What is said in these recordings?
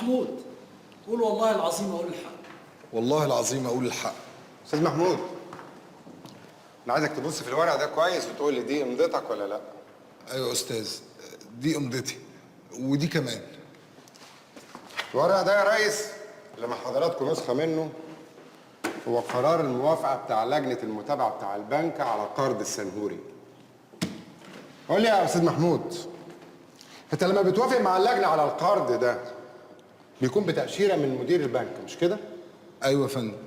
محمود قول والله العظيم اقول الحق. والله العظيم اقول الحق. استاذ محمود، انا عايزك تبص في الورق ده كويس وتقول لي دي امضتك ولا لا. ايوه يا استاذ، دي امضتي ودي كمان. الورق ده يا ريس اللي مع حضراتكم نسخه منه هو قرار الموافقة بتاع لجنة المتابعة بتاع البنك على قرض السنهوري. قول لي يا استاذ محمود، انت لما بتوافق مع اللجنة على القرض ده بيكون بتاشيره من مدير البنك، مش كده؟ ايوه يا فندم،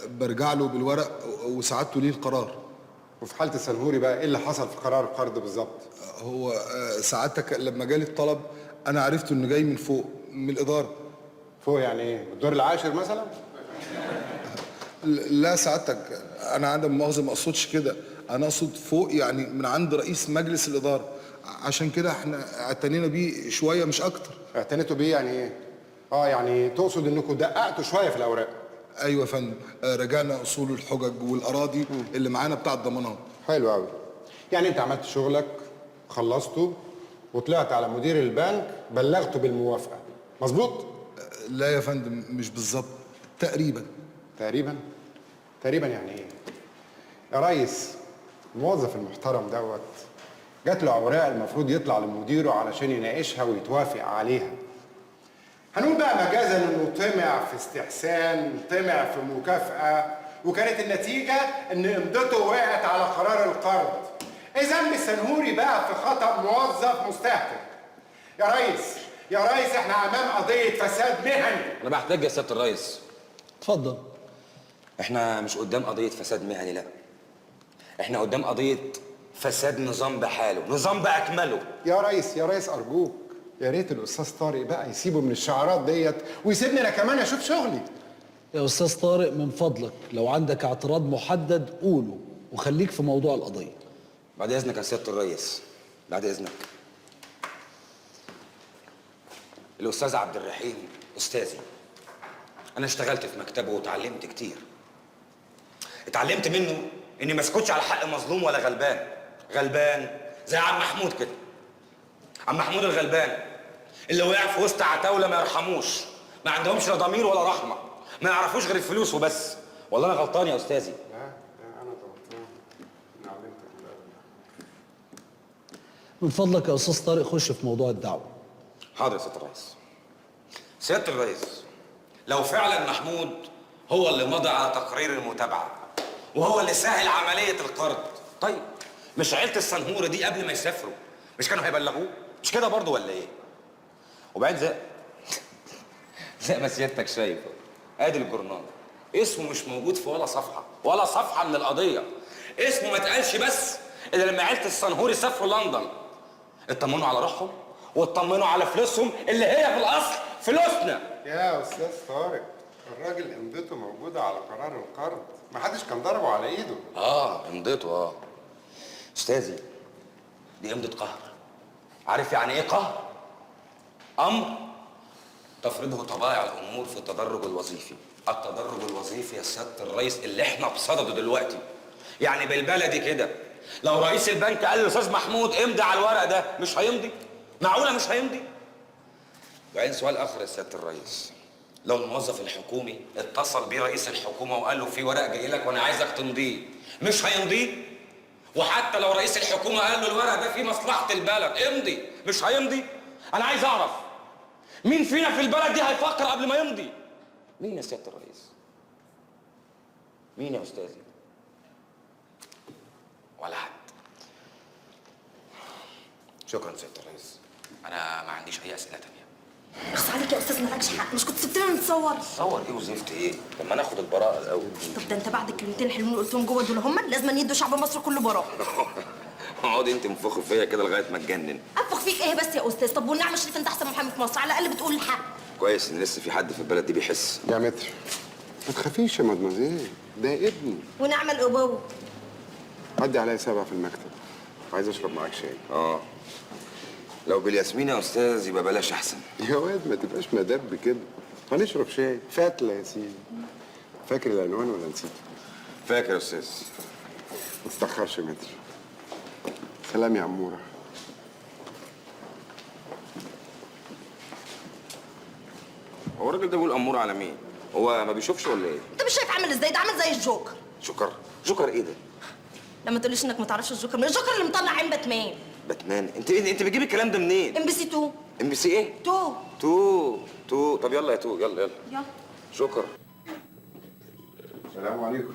برجع له بالورق وسعادته ليه القرار. وفي حاله السنهوري بقى ايه اللي حصل في قرار القرض بالظبط؟ هو سعادتك لما جالي الطلب انا عرفت انه جاي من فوق، من الادارة. فوق يعني ايه؟ الدور العاشر مثلا؟ لا سعادتك، انا عندي مؤاخذة ما اقصدش كده، انا اقصد فوق يعني من عند رئيس مجلس الادارة، عشان كده احنا اعتنينا بيه شوية مش اكتر. اعتنيتوا بيه يعني ايه؟ يعني تقصد انكم دققتوا شوية في الاوراق؟ ايوه يا فندم، رجعنا اصول الحجج والاراضي اللي معانا بتاع الضمانات. حلو قوي. يعني انت عملت شغلك، خلصته، وطلعت على مدير البنك بلغته بالموافقة، مظبوط؟ لا يا فندم مش بالظبط، تقريبا. تقريبا؟ تقريبا يعني ايه؟ يا ريس، الموظف المحترم دوت جات له اوراق المفروض يطلع لمديره علشان يناقشها ويتوافق عليها. هنقول بقى مجازا انه طمع في استحسان، طمع في مكافأة، وكانت النتيجة ان امضته وقعت على قرار القرض. ايه ذنب السنهوري بقى في خطأ موظف مستهتر؟ يا ريس، يا ريس، احنا امام قضية فساد مهني. انا بحتاج يا سيادة الريس. اتفضل. احنا مش قدام قضية فساد مهني، لا، احنا قدام قضية فساد نظام بحاله، نظام باكمله. يا ريس، يا ريس، ارجوك، يا ريت الاستاذ طارق بقى يسيبه من الشعارات ديت ويسيبني انا كمان اشوف شغلي. يا استاذ طارق من فضلك لو عندك اعتراض محدد قوله وخليك في موضوع القضية. بعد اذنك يا سيادة الريس، بعد اذنك. الاستاذ عبد الرحيم استاذي، انا اشتغلت في مكتبه وتعلمت كتير. اتعلمت منه اني ما اسكتش على حق مظلوم ولا غلبان. غلبان زي عم محمود كده، عم محمود الغلبان اللي وقع في وسط عتاوله ما يرحموش، ما عندهمش لا ضمير ولا رحمه، ما يعرفوش غير الفلوس وبس. والله انا غلطان يا استاذي؟ لا لا، انا غلطان، انا علمتك الادب. من فضلك يا استاذ طارق خش في موضوع الدعوة. حاضر يا سيادة الرئيس. سيادة الرئيس، لو فعلا محمود هو اللي مضى على تقرير المتابعة وهو اللي سهل عملية القرض، طيب مش عيله السنهوره دي قبل ما يسافروا مش كانوا هيبلغوه؟ مش كده برضه ولا ايه؟ وبعدين زي ما سيادتك شايف، ادي الجورنال اسمه مش موجود في ولا صفحة، ولا صفحة من القضية. اسمه ما اتقالش بس الا لما عيله السنهوري سافروا لندن. اطمنوا على روحهم واطمنوا على فلوسهم اللي هي في الاصل فلوسنا. يا استاذ طارق، الراجل امضته موجودة على قرار القرض، محدش كان ضربه على ايده. امضته. استاذي، دي امضة قهر. عارف يعني ايه قهر؟ امر تفرضه طبائع الامور في التدرج الوظيفي. التدرج الوظيفي يا سيادة الرئيس اللي احنا بصدده دلوقتي، يعني بالبلدي كده لو رئيس البنك قال للاستاذ محمود امضي على الورق ده مش هيمضي؟ معقولة مش هيمضي؟ وبعدين سؤال اخر يا سيادة الرئيس، لو الموظف الحكومي اتصل بيه رئيس الحكومة وقال له في ورق جاي لك وانا عايزك تمضيه، مش هيمضيه؟ وحتى لو رئيس الحكومة قال له الورق ده في مصلحة البلد امضي، مش هيمضي؟ انا عايز اعرف مين فينا في البلد دي هيفكر قبل ما يمضي؟ مين يا سيادة الرئيس؟ مين يا استاذي؟ ولا حد. شكرا سيادة الرئيس، انا ما عنديش اي اسئلة تانية. اخص عليك يا استاذ، مالكش حق، مش كنت سبتنا نتصور؟ صور ايه وزفت ايه؟ طب ما ناخد البراءة الاول. طب ده انت بعد الكلمتين الحلوين اللي قلتهم جوه دول هما لازم يدوا شعب مصر كله براءه. اقعدي انت انفخي فيا كده لغاية ما اتجنن. انفخ فيك ايه بس يا استاذ؟ طب والنعمة شريف انت احسن محامي في مصر، على الاقل بتقول الحق. كويس ان لسه في حد في البلد دي بيحس. يا متر ما تخافيش يا مدموزيل، ده ابني. ونعمل ابوه. عدي عليا 7 في المكتب، عايز اشرب معاك شاي. لو بالياسمين يا استاذ يبقى بلاش احسن. يا واد ما تبقاش مدب كده، هنشرب شاي فتله يا سيدي. فاكر العنوان ولا نسيته؟ فاكر يا استاذ. ما تتاخرش يا متر. سلام يا عموره. هو الراجل ده بيقول امور على مين؟ هو ما بيشوفش ولا ايه؟ انت مش شايف عامل ازاي؟ ده عامل زي الجوكر. جوكر؟ جوكر ايه ده؟ لما تقوليش انك ما تعرفش الجوكر، من الجوكر اللي مطلع عين باتمان. باتمان؟ انت بتجيب الكلام ده منين؟ MBC 2. MBC ايه؟ 2 2 2. طب يلا يا 2، يلا يلا يلا. جوكر. السلام عليكم.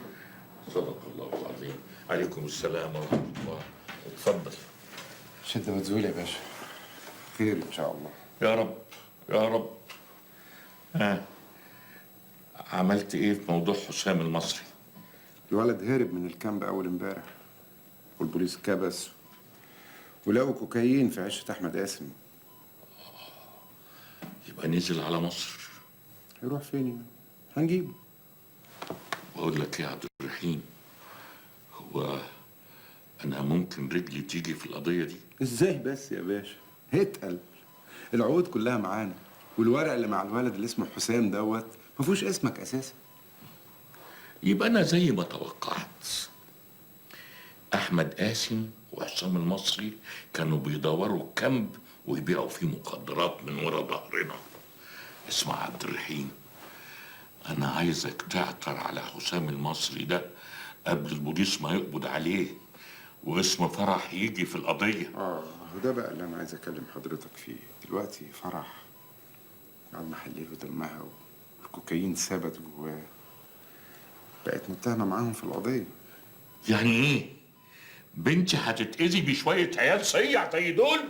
صدق الله العظيم. عليكم السلام ورحمة الله. اتفضل. شدة وتزول يا باشا، خير ان شاء الله. يا رب يا رب. عملت ايه في موضوع حسام المصري؟ الولد هرب من ال camp اول امبارح، والبوليس كبس ولقوا كوكايين في عشه احمد قاسم. يبقى نزل على مصر. هيروح فين يعني؟ هنجيبه. بقول لك يا عبد الرحيم، هو انا ممكن رجلي تيجي في القضية دي؟ ازاي بس يا باشا؟ اتقل، العقود كلها معانا، والورق اللي مع الولد اللي اسمه حسام دوت ما فيهوش اسمك اساسا. يبقى انا زي ما توقعت، احمد قاسم وحسام المصري كانوا بيدوروا ال camp ويبيعوا فيه مخدرات من ورا ظهرنا. اسمع يا عبد الرحيم، انا عايزك تعثر على حسام المصري ده قبل البوليس ما يقبض عليه واسم فرح يجي في القضية. وده بقى اللي انا عايز اكلم حضرتك فيه دلوقتي. فرح بعد ما حللوا دمها والكوكايين ثبت جواه، بقت متهمه معاهم في القضية. يعني ايه؟ بنتي هتتأذي بشوية عيال صيع زي دول؟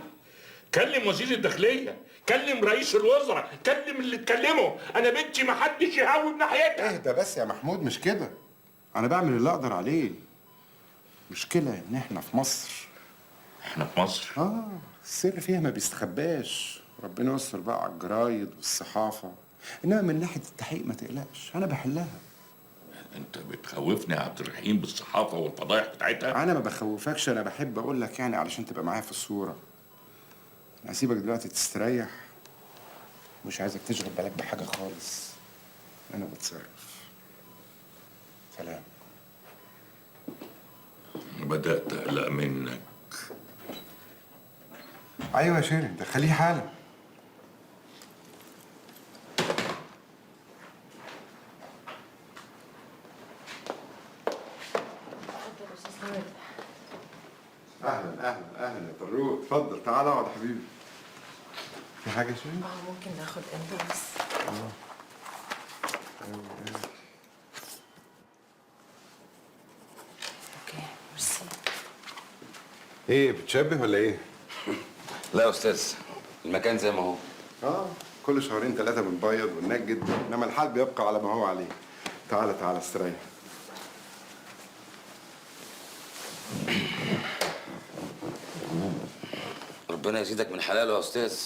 كلم وزير الداخلية، كلم رئيس الوزراء، كلم اللي تكلمه، انا بنتي ما حدش يهوب ناحيتها. اهدى بس يا محمود، مش كده، انا بعمل اللي اقدر عليه. مشكلة ان احنا في مصر. احنا في مصر؟ السر فيها ما بيستخباش، ربنا يستر بقى على الجرايد والصحافة، انما من ناحية التحقيق ما تقلقش، انا بحلها. انت بتخوفني يا عبد الرحيم بالصحافة والفضايح بتاعتها. انا ما بخوفكش، انا بحب اقول لك يعني علشان تبقى معايا في الصورة. انا هسيبك دلوقتي تستريح، مش عايزك تشغل بالك بحاجة خالص، انا بتصرف. سلام. بدأت أقلق منك. ايوه يا شيرين، دخليه حالا. اهلا اهلا اهلا يا طروق، اتفضل تعالى اقعد يا حبيبي. في حاجة يا شيرين؟ ممكن ناخد انت بس. okay ميرسي. ايه بتشبه ولا ايه؟ لا يا استاذ، المكان زي ما هو. كل شهرين ثلاثة بنبيض وننجد، انما الحال بيبقى على ما هو عليه. تعالى تعالى استريح. ربنا يزيدك من حلاله يا استاذ.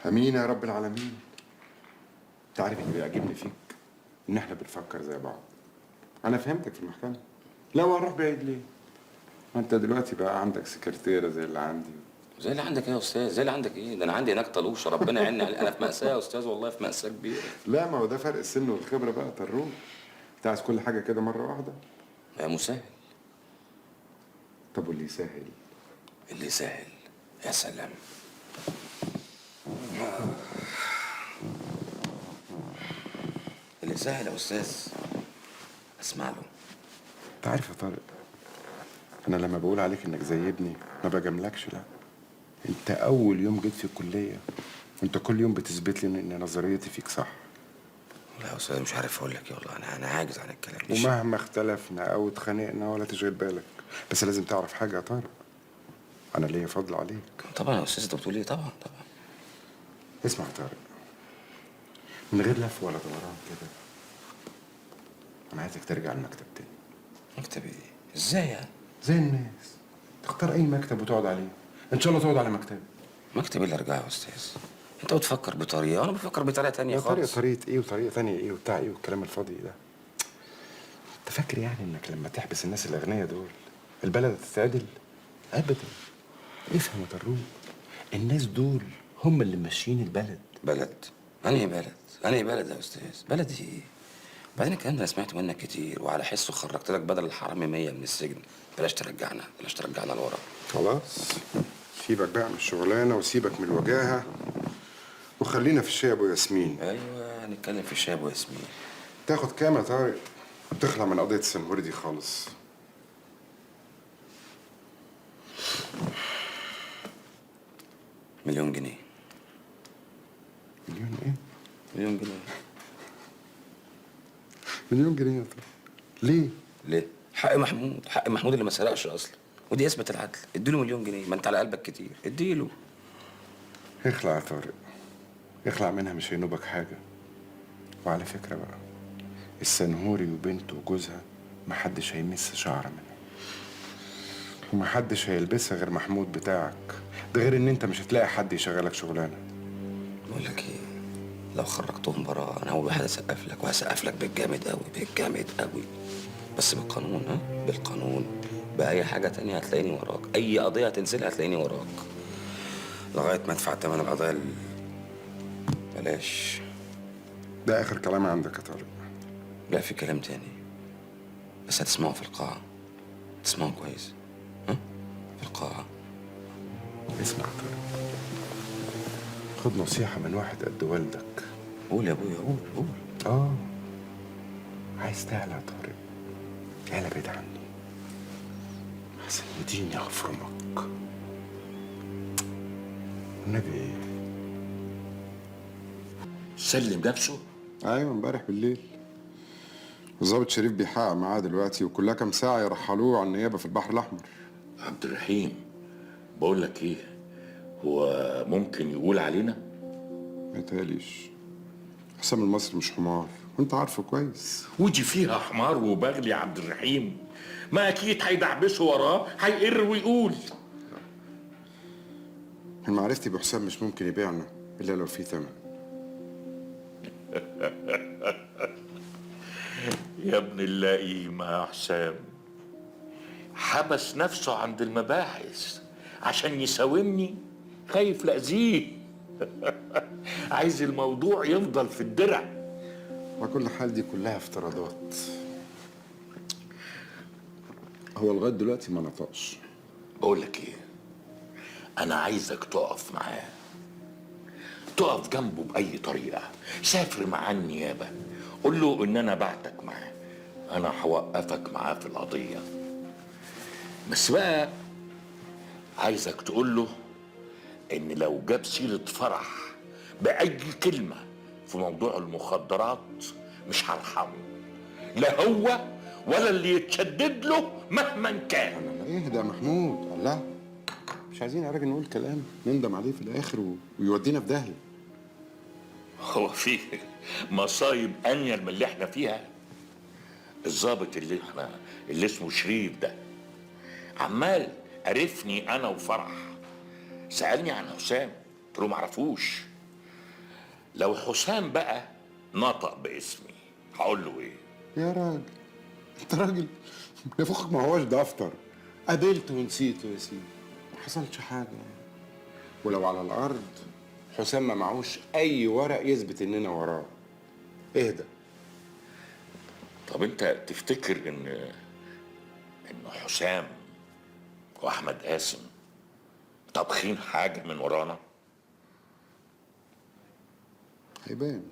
امين يا رب العالمين. انت عارف اللي بيعجبني فيك؟ ان احنا بنفكر زي بعض. انا فهمتك في المحكمة. لا وهنروح بعيد ليه؟ ما انت دلوقتي بقى عندك سكرتيرة زي اللي عندي. زي اللي عندك ايه يا استاذ؟ زي اللي عندك ايه؟ ده انا عندي هناك طلوشه، ربنا يعيني عليه. انا في مأساة يا استاذ، والله في مأساة كبيرة. لا ما هو ده فرق السن والخبرة بقى يا طروق. انت عايز كل حاجة كده مرة واحدة؟ يا مسهل. طب واللي يسهل؟ اللي يسهل يا سلام. اللي يسهل يا استاذ اسمع له. انت عارف يا طارق، انا لما بقول عليك انك زي ابني ما بجاملكش. لا، انت اول يوم جيت في الكلية وانت كل يوم بتثبت لي ان نظريتي فيك صح. والله يا استاذ مش عارف اقول لك ايه، والله انا عاجز عن الكلام. ومهما اختلفنا او اتخانقنا ولا تشغل بالك، بس لازم تعرف حاجة يا طارق، انا ليا فضل عليك. طبعا يا استاذ، انت بتقول ايه؟ طبعا طبعا. اسمع يا طارق، من غير لف ولا دوران كده، انا عايزك ترجع المكتب تاني. مكتب ايه؟ ازاي يعني؟ زي الناس، تختار اي مكتب وتقعد عليه، ان شاء الله تقعد على مكتبي. مكتب اللي ارجعه يا استاذ؟ انت بتفكر بطريقة وانا بفكر بطريقة تانية خالص. طريقه ايه وطريقه تانية ايه وبتاع ايه والكلام الفاضي ده؟ انت فاكر يعني انك لما تحبس الناس الاغنياء دول البلد هتتعدل؟ ابدا. افهم يا طروق، الناس دول هم اللي ماشيين البلد. بلد؟ انهي بلد؟ انهي بلد يا استاذ؟ بلد ايه؟ وبعدين الكلام ده انا سمعته منك كتير، وعلى حسه خرجت لك بدل الحرامي 100 من السجن. بلاش ترجعنا، بلاش ترجعنا لورا. خلاص سيبك بقى من الشغلانة وسيبك من الوجاهة، وخلينا في الشاي يا ابو ياسمين. ايوه هنتكلم في الشاي يا ابو ياسمين. تاخد كام يا طارق؟ تخلع من قضية السنهوري دي خالص. مليون جنيه. مليون ايه؟ مليون جنيه. مليون جنيه يا طارق؟ ليه؟ ليه؟ حق محمود، حق محمود اللي ما سرقش اصلا، ودي اثبت العدل. اديله مليون جنيه، ما انت على قلبك كتير، اديله. اخلع يا طارق، اخلع منها، مش هينوبك حاجة. وعلى فكرة بقى، السنهوري وبنته وجوزها محدش هيمس شعر منها، ومحدش هيلبسها غير محمود بتاعك ده، غير ان انت مش هتلاقي حد يشغلك شغلانة. بقول لك ايه، لو خرجتهم براءة انا اول واحد هسقف لك، وهسقف لك بالجامد قوي، بالجامد قوي، بس بالقانون. ها، بالقانون. بأي حاجة تانية هتلاقيني وراك، أي قضية هتنزلها هتلاقيني وراك، لغاية ما ادفع تمن القضايا. بلاش. ده آخر كلام عندك يا طارق؟ لا، في كلام تاني بس هتسمعه في القاعة. تسمعه كويس، ها؟ في القاعة. اسمع يا طارق، خد نصيحة من واحد قد والدك. قول يا ابويا، قول قول. عايز تعلى يا طارق؟ اعلى بعيد عني، احسن يديني افرمك. النبي ايه؟ سلم نفسه؟ ايوه امبارح بالليل. الظابط شريف بيحقق معاه دلوقتي، وكلها كام ساعة يرحلوه على النيابة في البحر الاحمر. عبد الرحيم، بقول لك ايه، هو ممكن يقول علينا؟ ما يتهيأليش. حسام المصري مش حمار، وانت عارفه كويس. ودي فيها حمار وبغل يا عبد الرحيم، ما اكيد هيدعبسوا وراه، هيقر ويقول. من معرفتي بحسام مش ممكن يبيعنا الا لو في ثمن. يا ابن اللئيمة يا حسام، حبس نفسه عند المباحث عشان يساومني، خايف لأذيه. عايز الموضوع يفضل في الدرع. على كل حال دي كلها افتراضات، هو لغاية دلوقتي ما نطقش. بقول لك ايه، انا عايزك تقف معاه، تقف جنبه بأي طريقة. سافر معاه النيابة، قول له ان انا بعتك معاه، انا هوقفك معاه في القضية. بس بقى عايزك تقول له ان لو جاب سيرة فرح بأي كلمة في موضوع المخدرات مش هرحمه، لا هو ولا اللي يتشدد له مهما كان. اهدى يا محمود، الله، مش عايزين يا راجل نقول كلام نندم عليه في الاخر ويودينا في داهية. هو في مصايب انيل من اللي احنا فيها؟ الظابط اللي اسمه شريف ده عمال عرفني انا وفرح، سألني عن حسام، قلت له معرفوش. لو حسام بقى نطق باسمي هقول له ايه؟ يا راجل انت راجل نفخك ما هوش دفتر، قابلته ونسيته يا سيدي، ما حصلش حاجة يعني. ولو على الارض حسام ما معهوش اي ورق يثبت اننا وراه. اهدى. طب انت تفتكر ان حسام واحمد قاسم طابخين حاجة من ورانا؟ هيبان.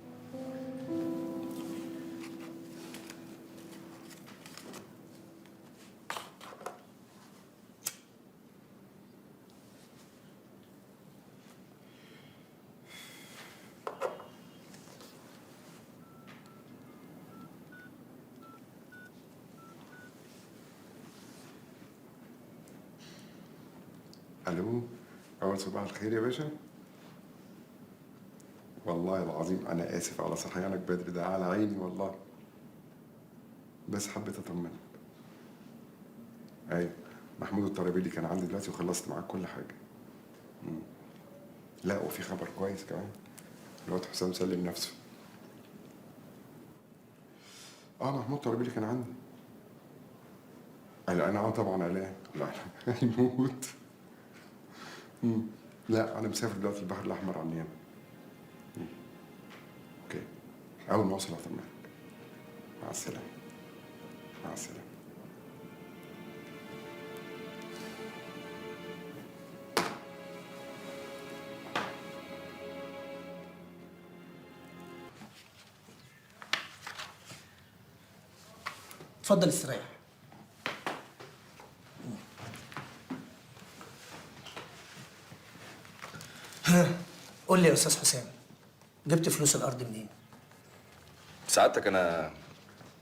الو، اول صباح الخير يا باشا. والله العظيم انا اسف على صحيانك بدري، ده على عيني والله، بس حبيت اطمنك. ايوه محمود الطرابيلي كان عندي دلوقتي وخلصت معاك كل حاجة. لا وفي خبر كويس كمان، الواد حسام سلم نفسه. محمود الطرابيلي كان عندي. قال انا طبعا قلقان. لا هيموت. لا انا مسافر دلوقتي البحر الاحمر على النيابة. okay، اول ما اوصل هطمنك. مع السلامة. مع السلامة. اتفضل استريح. ها قول لي يا استاذ حسام، جبت فلوس الارض منين؟ سعادتك انا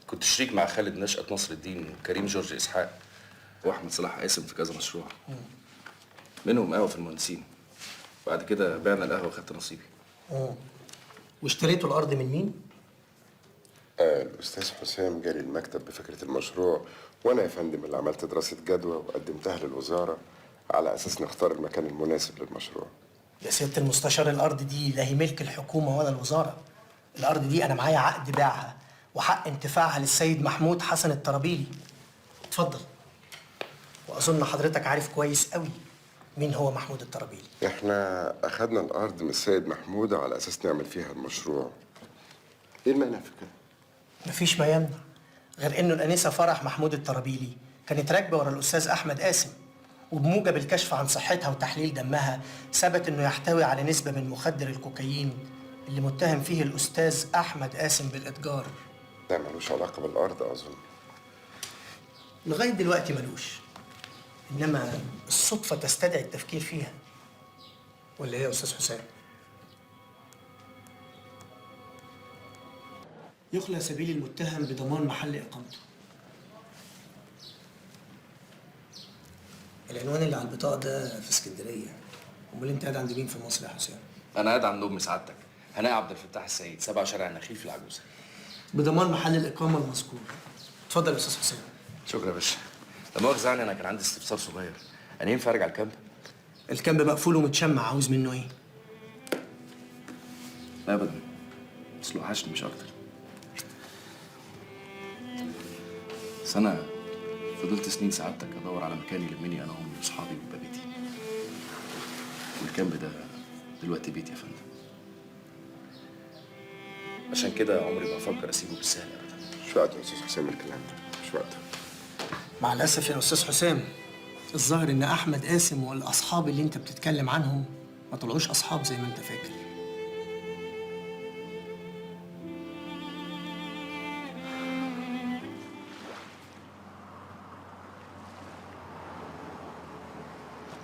كنت شريك مع خالد نشأت نصر الدين وكريم جورج اسحاق واحمد صلاح قاسم في كذا مشروع، منهم قهوة في المهندسين. بعد كده بعنا القهوة وخدت نصيبي. واشتريتوا الارض من مين؟ الأستاذ حسام جالي المكتب بفكرة المشروع، وأنا يا فندم اللي عملت دراسة جدوى وقدمتها للوزارة على أساس نختار المكان المناسب للمشروع. يا سيادة المستشار، الأرض دي لا هي ملك الحكومة ولا الوزارة. الأرض دي أنا معايا عقد بيعها وحق انتفاعها للسيد محمود حسن الطرابيلي. اتفضل. وأظن حضرتك عارف كويس قوي مين هو محمود الطرابيلي. إحنا أخدنا الأرض من السيد محمود على أساس نعمل فيها المشروع. إيه المانع في كده؟ مفيش ما يمنع غير إنه الأنسة فرح محمود الطرابيلي كانت راكبة ورا الأستاذ أحمد قاسم، وبموجب الكشف عن صحتها وتحليل دمها ثبت إنه يحتوي على نسبة من مخدر الكوكايين اللي متهم فيه الأستاذ أحمد قاسم بالإتجار. ده ملوش علاقة بالأرض أظن. لغاية دلوقتي ملوش، إنما الصدفة تستدعي التفكير فيها. ولا إيه يا أستاذ حسام؟ يخلى سبيل المتهم بضمان محل إقامته. العنوان اللي على البطاقة ده في اسكندرية. أمال أنت قاعد عند مين في مصر يا حسام؟ انا قاعد عند ام سعادتك هناء عبد الفتاح السيد، 7 شارع النخيل في العجوزة. بضمان محل الإقامة المذكور. اتفضل يا أستاذ حسام. شكرا يا باشا. لا مؤاخذة يعني انا كان عندي استفسار صغير. انا ينفع ارجع ال camp؟ ال camp مقفول ومتشمع، عاوز منه إيه؟ لا ابدا، بس لو وحشني مش اكتر. بس انا فضلت سنين سعادتك ادور على مكان يلمني انا وامي واصحابي ويبقى بيتي. وال camp ده دلوقتي بيتي يا فندم. عشان كده عمري ما افكر اسيبه بالسهل ابدا. مش وقته يا أستاذ حسام الكلام ده، مش وقته. مع الأسف يا أستاذ حسام، الظاهر إن أحمد قاسم والأصحاب اللي أنت بتتكلم عنهم ما طلعوش أصحاب زي ما أنت فاكر.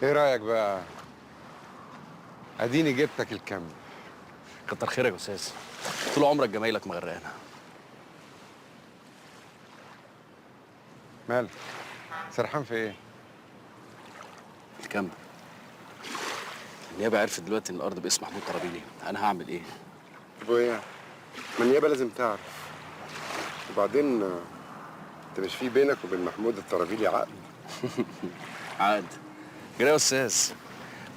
إيه رأيك بقى؟ أديني جبتك الكامب. كتر خيرك يا أستاذ، طول عمرك جمايلك مغرقانا. مالك؟ سرحان في إيه؟ الكامب. النيابة عرفت دلوقتي إن الأرض باسم محمود طرابيلي، أنا هعمل إيه؟ طب وإيه؟ ما النيابة لازم تعرف. وبعدين أنت مش في بينك وبين محمود الطرابيلي عقد؟ عقد؟ جري يا أستاذ،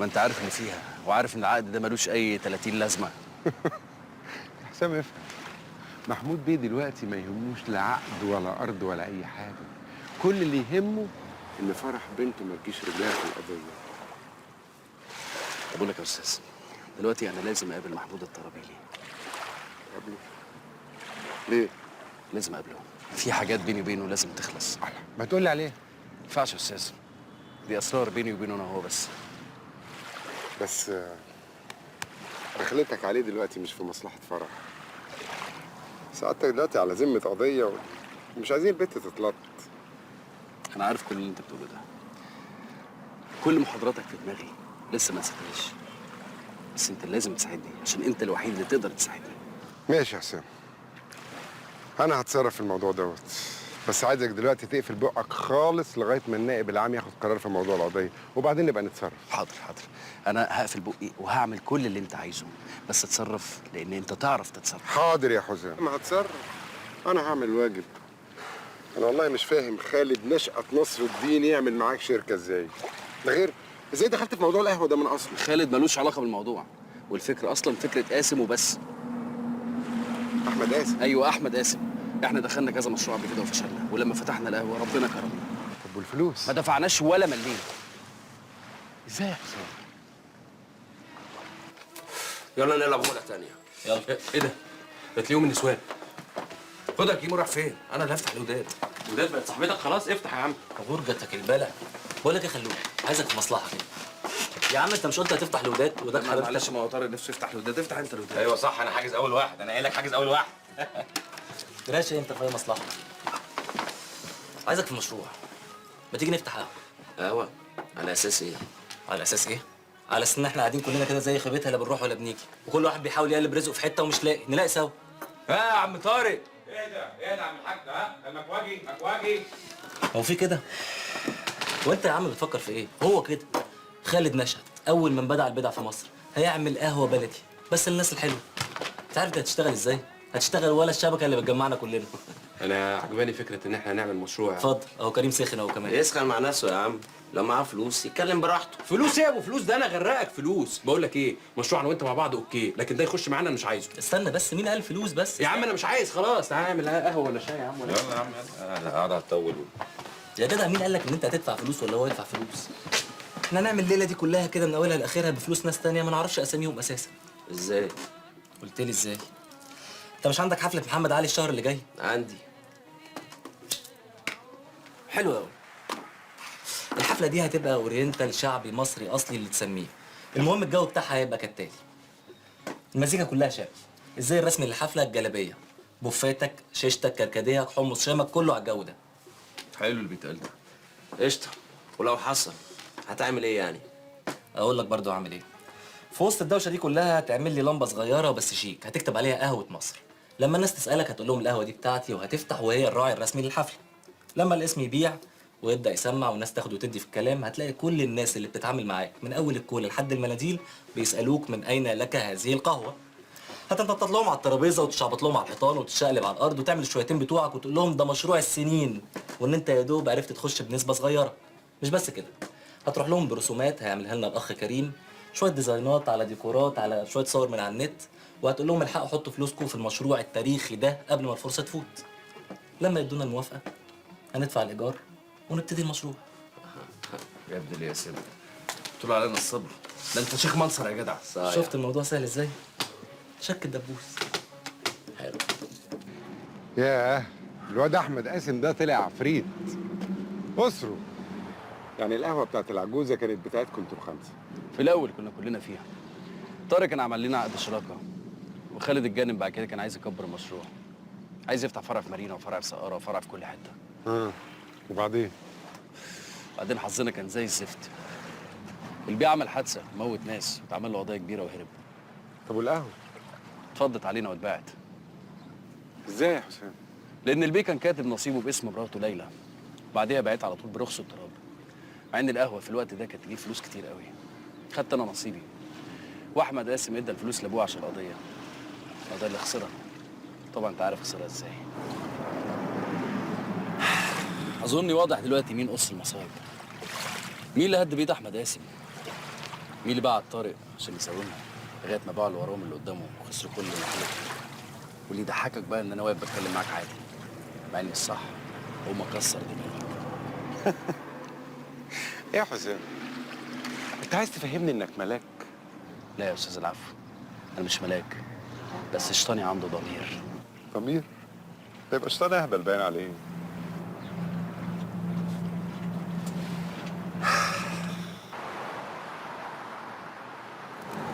ما أنت عارف اللي فيها، وعارف إن العقد ده ملوش أي 30 لازمة. حسام افهم، محمود بيه دلوقتي ما يهموش لا عقد ولا أرض ولا أي حاجة. كل اللي يهمه إن فرح بنته ما تجيش رجلها في القضية. طب أقول لك يا أستاذ، دلوقتي أنا لازم أقابل محمود الطرابيلي. تقابله؟ ليه؟ لازم أقابله، في حاجات بيني وبينه لازم تخلص. ما تقول لي عليها. ما ينفعش يا أستاذ، دي أسرار بيني وبينه أنا وهو بس. بس دخلتك عليه دلوقتي مش في مصلحة فرح. سعادتك دلوقتي على ذمة قضية ومش عايزين البت تتلط. أنا عارف كل اللي أنت بتقوله ده. كل محاضراتك في دماغي لسه ما نسيتهاش. بس أنت لازم تساعدني عشان أنت الوحيد اللي تقدر تساعدني. ماشي يا حسام، أنا هتصرف في الموضوع دوت، بس عايزك دلوقتي تقفل بقك خالص لغاية ما النائب العام ياخد قرار في موضوع القضية، وبعدين نبقى نتصرف. حاضر حاضر، أنا هقفل بقي وهعمل كل اللي أنت عايزه، بس اتصرف لأن أنت تعرف تتصرف. حاضر يا حسام، أنا هتصرف، أنا هعمل واجب. أنا والله مش فاهم خالد نشأت نصر الدين يعمل معاك شركة إزاي؟ ده غير إزاي دخلت في موضوع القهوة ده من أصله؟ خالد ملوش علاقة بالموضوع، والفكرة أصلاً فكرة قاسم وبس. أحمد قاسم؟ أيوه أحمد قاسم. احنا دخلنا كذا مشروع قبل كده وفشلنا، ولما فتحنا القهوة ربنا كرمنا. طب والفلوس؟ ما دفعناش ولا مليم. ازاي يا حسام؟ يلا نلعب جولة تانية. يلا. ايه ده؟ ده تلاقيهم النسوان. خدها كيمو راح فين؟ انا اللي هفتح الوداد. وداد بقت صاحبتك خلاص، افتح يا عم. غرجتك البلا. بقول لك يا خلود، عايزك في مصلحة كده. يا عم انت مش قلت هتفتح الوداد؟ وداد حضرتك. معلش، ما هو طارق نفسه يفتح الوداد، افتح انت الوداد. ايوه صح، انا حاجز اول واحد، انا قايل لك حاجز اول واحد. تراشي انت في اي مصلحة. عايزك في مشروع. ما تيجي نفتح قهوة. قهوة؟ على اساس ايه؟ على اساس ايه؟ على اساس ان احنا قاعدين كلنا كده زي خيبتها، لا بنروح ولا بنيجي، وكل واحد بيحاول يقلب رزقه في حتة ومش لاقي، نلاقي سوا. ها يا عم طارق. اهدى اهدى يا عم الحاج. ها مكواجي مكواجي. هو في كده؟ وانت يا عم بتفكر في ايه؟ هو كده. خالد نشأت اول من بدع البدع في مصر، هيعمل قهوة بلدي بس للناس الحلوة. انت عارف دي هتشتغل ازاي؟ هتشتغل ولا الشبكة اللي بتجمعنا كلنا. انا عجباني فكرة ان احنا نعمل مشروع. اتفضل اهو كريم سخن اهو كمان. يسخن مع نفسه يا عم، لو معاه فلوس يتكلم براحته. فلوس ايه يا ابو فلوس؟ ده انا غرقك فلوس. بقول لك ايه، مشروع انا وانت مع بعض okay، لكن ده يخش معانا مش عايزه. استنى بس، مين قال فلوس بس؟ يا عم انا مش عايز خلاص. تعالى نعمل قهوة ولا شاي يا عم ولا يلا يا عم يلا. انا قاعد هتطول. يا جدع مين قال لك ان انت هتدفع فلوس ولا هو يدفع فلوس؟ احنا هنعمل الليلة دي كلها كده من اولها لاخرها بفلوس ناس تانية ما نعرفش اساميهم اساسا. ازاي؟ قلت لي ازاي؟ انت مش عندك حفلة محمد علي الشهر اللي جاي؟ عندي. حلو قوي. الحفلة دي هتبقى oriental شعبي مصري اصلي اللي تسميه. المهم الجو بتاعها هيبقى كالتالي. المزيكا كلها شعبي. ازاي الرسم للحفله؟ الجلابية، بوفاتك، شيشتك، كركديهك، حمص شامك، كله على الجو ده. حلو اللي بيتقال ده. قشطه. ولو حصل هتعمل ايه يعني؟ اقول لك برضو هعمل ايه. في وسط الدوشة دي كلها هتعمل لي لمبة صغيرة بس شيك، هتكتب عليها قهوة مصر. لما الناس تسالك هتقول لهم القهوة دي بتاعتي، وهتفتح وهي الراعي الرسمي للحفله. لما الاسم يبيع ويبدا يسمع والناس تاخد وتدي في الكلام، هتلاقي كل الناس اللي بتتعامل معاك من اول الكولا لحد المناديل بيسالوك من اين لك هذه القهوة. هتنطط لهم على الترابيزة وتشعبط لهم على الحيطان وتشقلب على الارض وتعمل الشويتين بتوعك وتقول لهم ده مشروع السنين، وان انت يا دوب عرفت تخش بنسبة صغيرة. مش بس كده، هتروح لهم برسومات هيعملها لنا الاخ كريم، شوية ديزاينات على ديكورات على شوية صور من على النت، وهتقول لهم الحقوا حطوا فلوسكم في المشروع التاريخي ده قبل ما الفرصة تفوت. لما يدونا الموافقة هندفع الايجار ونبتدي المشروع. يا ابن الياسر طول علينا الصبر، ده انت شيخ منصر يا جدع. شفت الموضوع سهل ازاي؟ شك الدبوس. حلو. ياه، الواد احمد قاسم ده طلع عفريت. اسره يعني القهوة بتاعت العجوزة كانت بتاعتكم انتوا الخمسة. في الاول كنا كلنا فيها. طارق كان عمل لنا عقد شراكة، وخالد الجانب بعد كده كان عايز يكبر المشروع، عايز يفتح فرع في مارينا وفرع في سقاره وفرع في كل حتة. وبعدين؟ بعدين حظنا كان زي الزفت. البيع عمل حادثه، موت ناس، واتعمل له قضية كبيرة وهرب. طب والقهوة؟ اتفضت علينا واتباعت. ازاي يا حسام؟ لان البيه كان كاتب نصيبه باسم مراته ليلى، بعديها بعت على طول برخص التراب. مع ان القهوة في الوقت ده كانت تجيب فلوس كتير قوي. خدت انا نصيبي، واحمد قاسم ادى الفلوس لابوه عشان القضية. القضية اللي خسرها. طبعا انت عارف خسرها ازاي. اظني واضح دلوقتي مين قص المصايب. مين اللي هد بيت احمد قاسم؟ مين اللي بعت طارق عشان يساومها لغاية ما باعوا اللي وراهم اللي قدامهم وخسروا كل اللي حلفوا. واللي يضحكك بقى ان انا واقف بتكلم معاك عادي، مع ان الصح هو ما كسر دماغك. ايه يا حسام؟ انت عايز تفهمني انك ملاك؟ لا يا استاذ العفو، انا مش ملاك، بس شيطاني عنده ضمير. ضمير؟ ده يبقى شيطان اهبل باين عليه.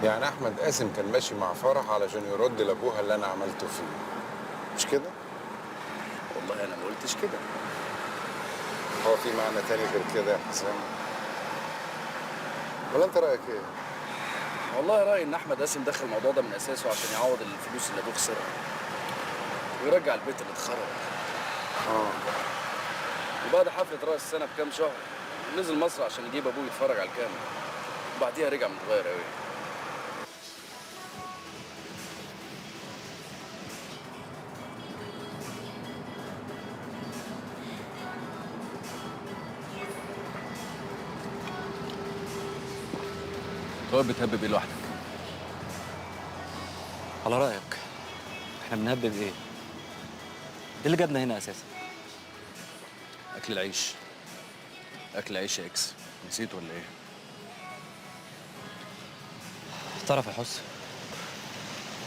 يعني احمد قاسم كان ماشي مع فرح علشان يرد لابوها اللي انا عملته فيه، مش كده؟ والله انا ما قلتش كده. هو في معنى تاني غير كده يا حسام؟ ولا انت رايك ايه؟ والله رايي ان احمد قاسم دخل الموضوع ده من اساسه عشان يعوض الفلوس اللي ابوه خسرها ويرجع البيت اللي اتخرب. وبعد حفلة راس السنة بكام شهر نزل مصر عشان يجيب ابوه يتفرج على الكاميرا، وبعديها رجع متغير قوي. طيب بتهبب ايه لوحدك؟ على رايك احنا بنهبب ايه؟ ايه اللي جابنا هنا اساسا؟ اكل العيش. اكل العيش يا اكس، نسيت ولا ايه؟ تعرف يا حس،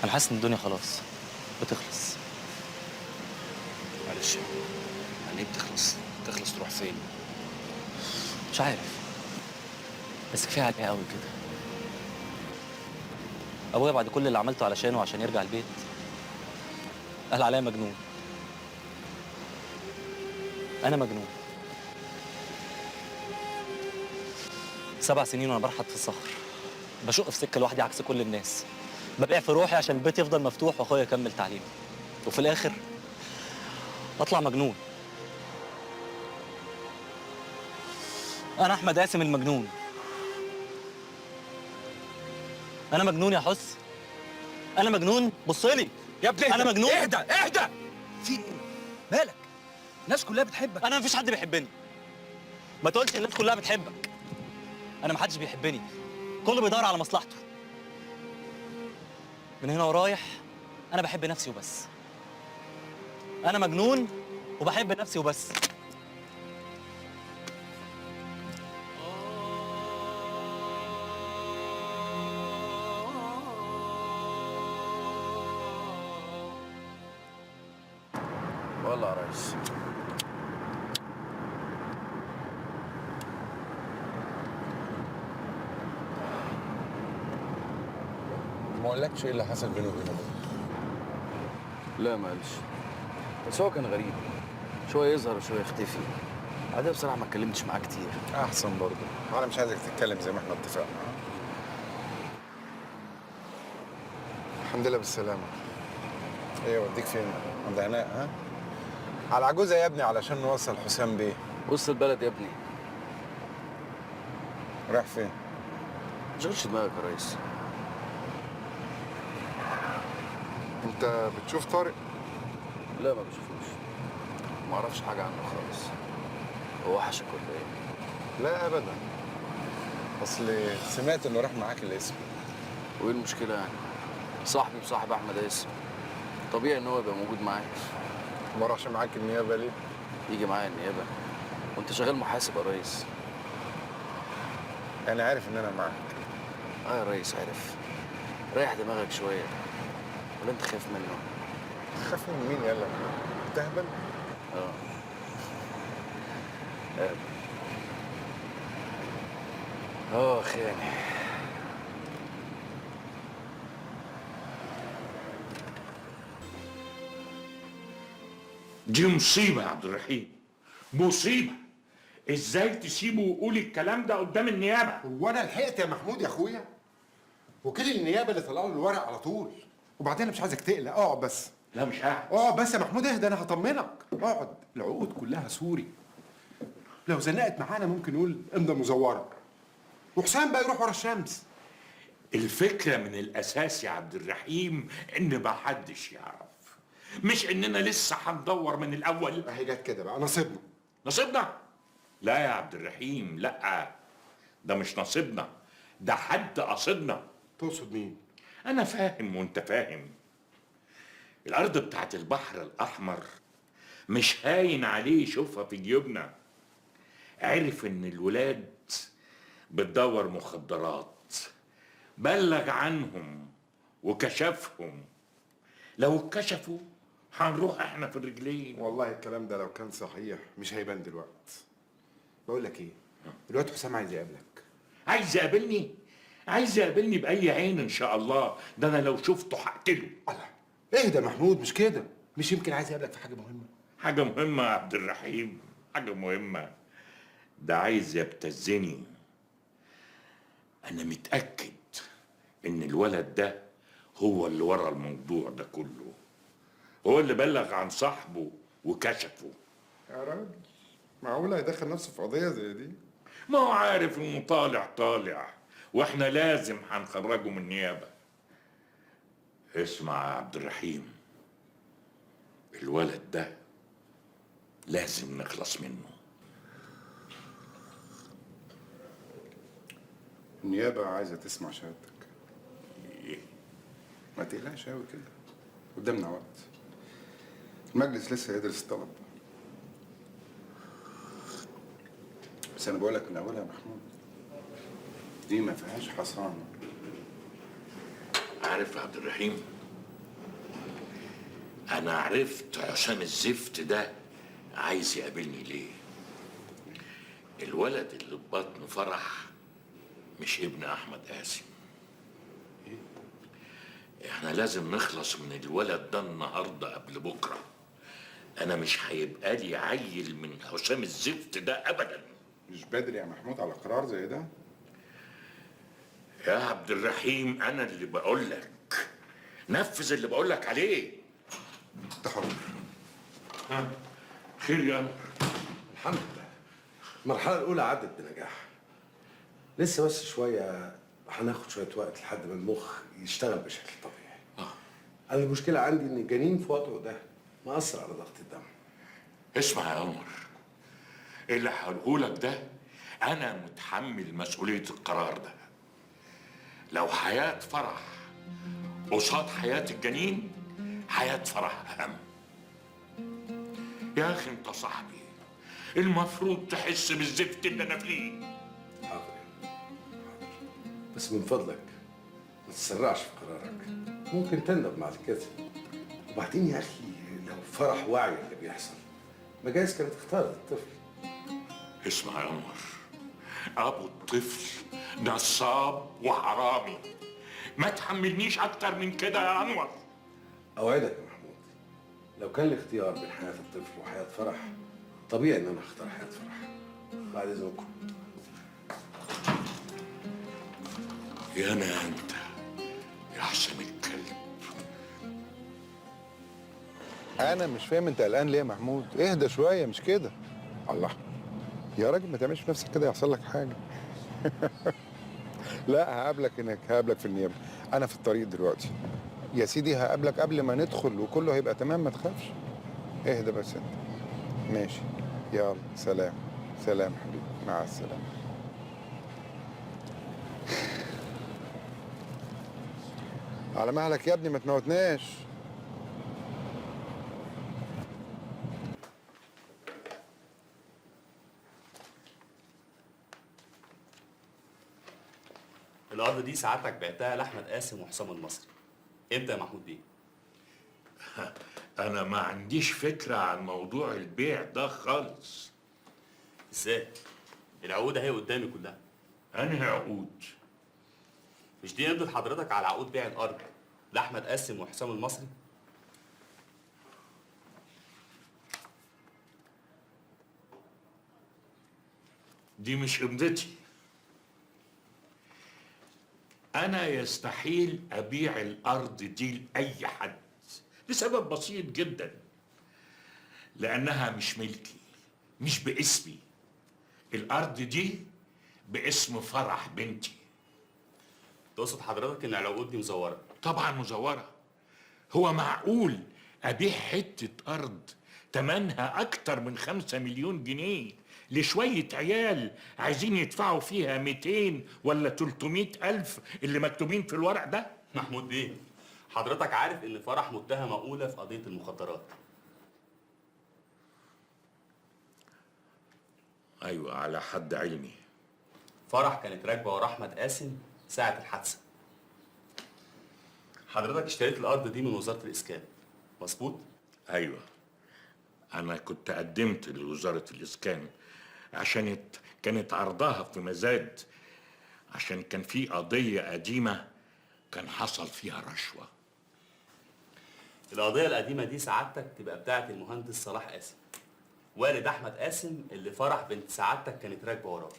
انا حاسس ان الدنيا خلاص بتخلص. معلش يعني ايه بتخلص؟ تخلص تروح فين؟ مش عارف، بس كفاية عليها قوي كده. ابويا بعد كل اللي عملته علشانه عشان يرجع البيت قال عليا مجنون. انا مجنون. 7 سنين وانا برحت في الصخر، بشق في سكة لوحدي عكس كل الناس، ببيع في روحي عشان البيت يفضل مفتوح واخويا يكمل تعليمه، وفي الاخر اطلع مجنون. انا احمد قاسم المجنون. انا مجنون يا حس، انا مجنون. بص لي يا ابني، انا مجنون. اهدى اهدى. في ايه؟ مالك؟ الناس كلها بتحبك. انا مفيش حد بيحبني. ما تقولش الناس كلها بتحبك، انا محدش بيحبني، كله بيدور على مصلحته. من هنا ورايح انا بحب نفسي وبس. انا مجنون وبحب نفسي وبس. والله يا ريس ما اقولكش ايه اللي حصل بينه وبين ابوه؟ لا ما قالش، بس هو كان غريب، شوية يظهر وشوية يختفي. بعدها بصراحة ما اتكلمتش معاه كتير. احسن برضه، انا مش عايزك تتكلم زي ما احنا اتفقنا. الحمد لله بالسلامة. ايه اوديك فين؟ عند هناء؟ ها؟ على العجوزة يا ابني علشان نوصل حسام بيه. وسط البلد يا ابني. رايح فين؟ ما تشغلش دماغك يا ريس. انت بتشوف طارق؟ لا ما بشوفوش، ما اعرفش حاجة عنه خالص. هو وحشك ولا ايه؟ لا ابدا، اصل سمعت انه راح معاك الاسم. وايه المشكلة يعني؟ صاحبي وصاحب احمد قاسم، طبيعي ان هو يبقى موجود معايا. ما راحش معاك النيابة ليه؟ يجي معايا النيابة وانت شغال محاسب يا ريس؟ انا عارف ان انا معاك. اه يا ريس عارف. ريح دماغك شوية، ولا انت خايف منه؟ خايف من مين يلا؟ تهبل؟ اه اخ يعني. دي مصيبة يا عبد الرحيم، مصيبة. ازاي تسيبه ويقول الكلام ده قدام النيابة؟ هو انا لحقت يا محمود يا اخويا؟ وكيل النيابة اللي طلع له الورق على طول. وبعدين انا مش عايزك تقلق، اقعد بس. لا مش قاعد. اقعد بس يا محمود، اهدى انا هطمنك. اقعد، العقود كلها سوري. لو زنقت معانا ممكن نقول امضى مزوره، وحسام بقى يروح ورا الشمس. الفكرة من الأساس يا عبد الرحيم إن محدش يعرف، مش إننا لسه هندور من الأول. أهي جت كده بقى نصيبنا. نصيبنا؟ لا يا عبد الرحيم، لا، ده مش نصيبنا، ده حد قصدنا. تقصد مين؟ أنا فاهم وأنت فاهم. الأرض بتاعت البحر الأحمر مش هاين عليه يشوفها في جيوبنا. عرف إن الولاد بتدور مخدرات، بلغ عنهم وكشفهم. لو اتكشفوا هنروح احنا في الرجلين. والله الكلام ده لو كان صحيح مش هيبان دلوقتي. بقول لك ايه، دلوقتي حسام عايز يقابلك. عايز يقابلني؟ عايز يقابلني بأي عين إن شاء الله؟ ده أنا لو شفته هقتله. الله، اهدى يا محمود، مش كده. مش يمكن عايز يقابلك في حاجة مهمة؟ حاجة مهمة يا عبد الرحيم، حاجة مهمة. ده عايز يبتزني. أنا متأكد إن الولد ده هو اللي ورا الموضوع ده كله، هو اللي بلغ عن صاحبه وكشفه. يا راجل، معقولة هيدخل نفسه في قضية زي دي؟ ما هو عارف إنه طالع طالع، وإحنا لازم هنخرجه من النيابة. اسمع يا عبد الرحيم، الولد ده لازم نخلص منه. النيابة عايزة تسمع شهادتك. إيه؟ ما تقلقش قوي كده، قدامنا وقت. المجلس لسه يدرس الطلب. بس أنا بقولك من أولها يا محمود، دي ما فيهاش حصانة. عارف يا عبد الرحيم، أنا عرفت حسام الزفت ده عايز يقابلني ليه. الولد اللي في بطنه فرح مش ابن أحمد قاسم. احنا لازم نخلص من الولد ده النهارده قبل بكره. انا مش هيبقى لي عيل من حسام الزفت ده ابدا. مش بدري يا محمود على قرار زي ده؟ يا عبد الرحيم انا اللي بقول لك نفذ اللي بقول لك عليه. انت حر. ها خير يا انور؟ الحمد لله المرحلة الأولى عدت بنجاح. لسه بس شوية، هناخد شوية وقت لحد ما المخ يشتغل بشكل طبيعي. أنا المشكلة عندي إن الجنين في وضعه ده مأثر على ضغط الدم. اسمع يا انور، اللي هقوله لك ده انا متحمل مسؤولية القرار ده. لو حياة فرح قصاد حياة الجنين، حياة فرح أهم. يا أخي أنت صاحبي، المفروض تحس بالزفت اللي أنا فيه. حاضر حاضر، بس من فضلك ما تسرعش في قرارك، ممكن تندم بعد كده. وبعدين يا أخي لو فرح واعي اللي بيحصل، ما جايز كانت اختارت الطفل. اسمع يا أنور، أبو الطفل نصاب وحرامي، ما تحملنيش أكتر من كده يا أنور. أوعدك يا محمود، لو كان الاختيار بين حياة الطفل وحياة فرح، طبيعي إن أنا هختار حياة فرح. بعد إذنكم. يا أنا أنت يا حسام الكلب. انا مش فاهم انت قلقان ليه يا محمود؟ اهدى شوية، مش كده؟ الله يا راجل، ما تعملش في نفسك كده، يحصل لك حاجة. لا هقابلك هناك، هقابلك في النيابة، انا في الطريق دلوقتي يا سيدي، هقابلك قبل ما ندخل وكله هيبقى تمام، ما تخافش. اهدى بس انت. ماشي، يلا سلام. سلام حبيبي، مع السلامة. على مهلك يا ابني، ما تموتناش. الارض دي سعادتك بعتها لاحمد قاسم وحسام المصري. امتى يا محمود بيه؟ انا ما عنديش فكرة عن موضوع البيع ده خالص. ازاي؟ العقود اهي قدامي كلها. انهي عقود؟ مش دي امضت حضرتك على عقود بيع الارض لاحمد قاسم وحسام المصري؟ دي مش امضتي. أنا يستحيل أبيع الأرض دي لأي حد لسبب بسيط جدا، لأنها مش ملكي، مش باسمي. الأرض دي باسم فرح بنتي. تقصد حضرتك إن العقود دي مزورة؟ طبعا مزورة. هو معقول أبيع حتة أرض تمنها أكتر من 5 مليون جنيه لشوية عيال عايزين يدفعوا فيها 200 ولا 300 ألف اللي مكتوبين في الورق ده؟ محمود بيه، حضرتك عارف إن فرح متهمة أولى في قضية المخدرات. أيوة على حد علمي. فرح كانت راكبة ورا أحمد قاسم ساعة الحادثة. حضرتك اشتريت الأرض دي من وزارة الإسكان، مظبوط؟ أيوة، أنا كنت قدمت لوزارة الإسكان عشان كانت عرضها في مزاد، عشان كان في قضية قديمة كان حصل فيها رشوة. القضية القديمة دي سعادتك تبقى بتاعة المهندس صلاح قاسم، والد أحمد قاسم اللي فرح بنت سعادتك كانت راكبة وراه.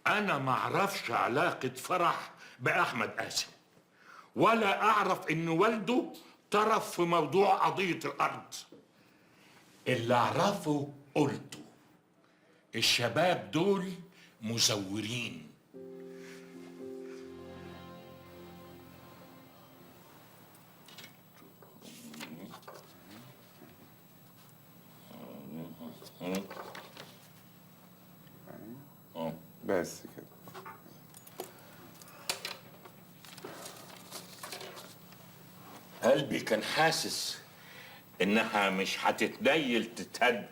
أنا معرفش علاقة فرح بأحمد قاسم، ولا أعرف إن والده طرف في موضوع قضية الأرض. اللي أعرفه قلته، الشباب دول مزورين. بس كده. قلبي كان حاسس انها مش هتتنيل تتهد.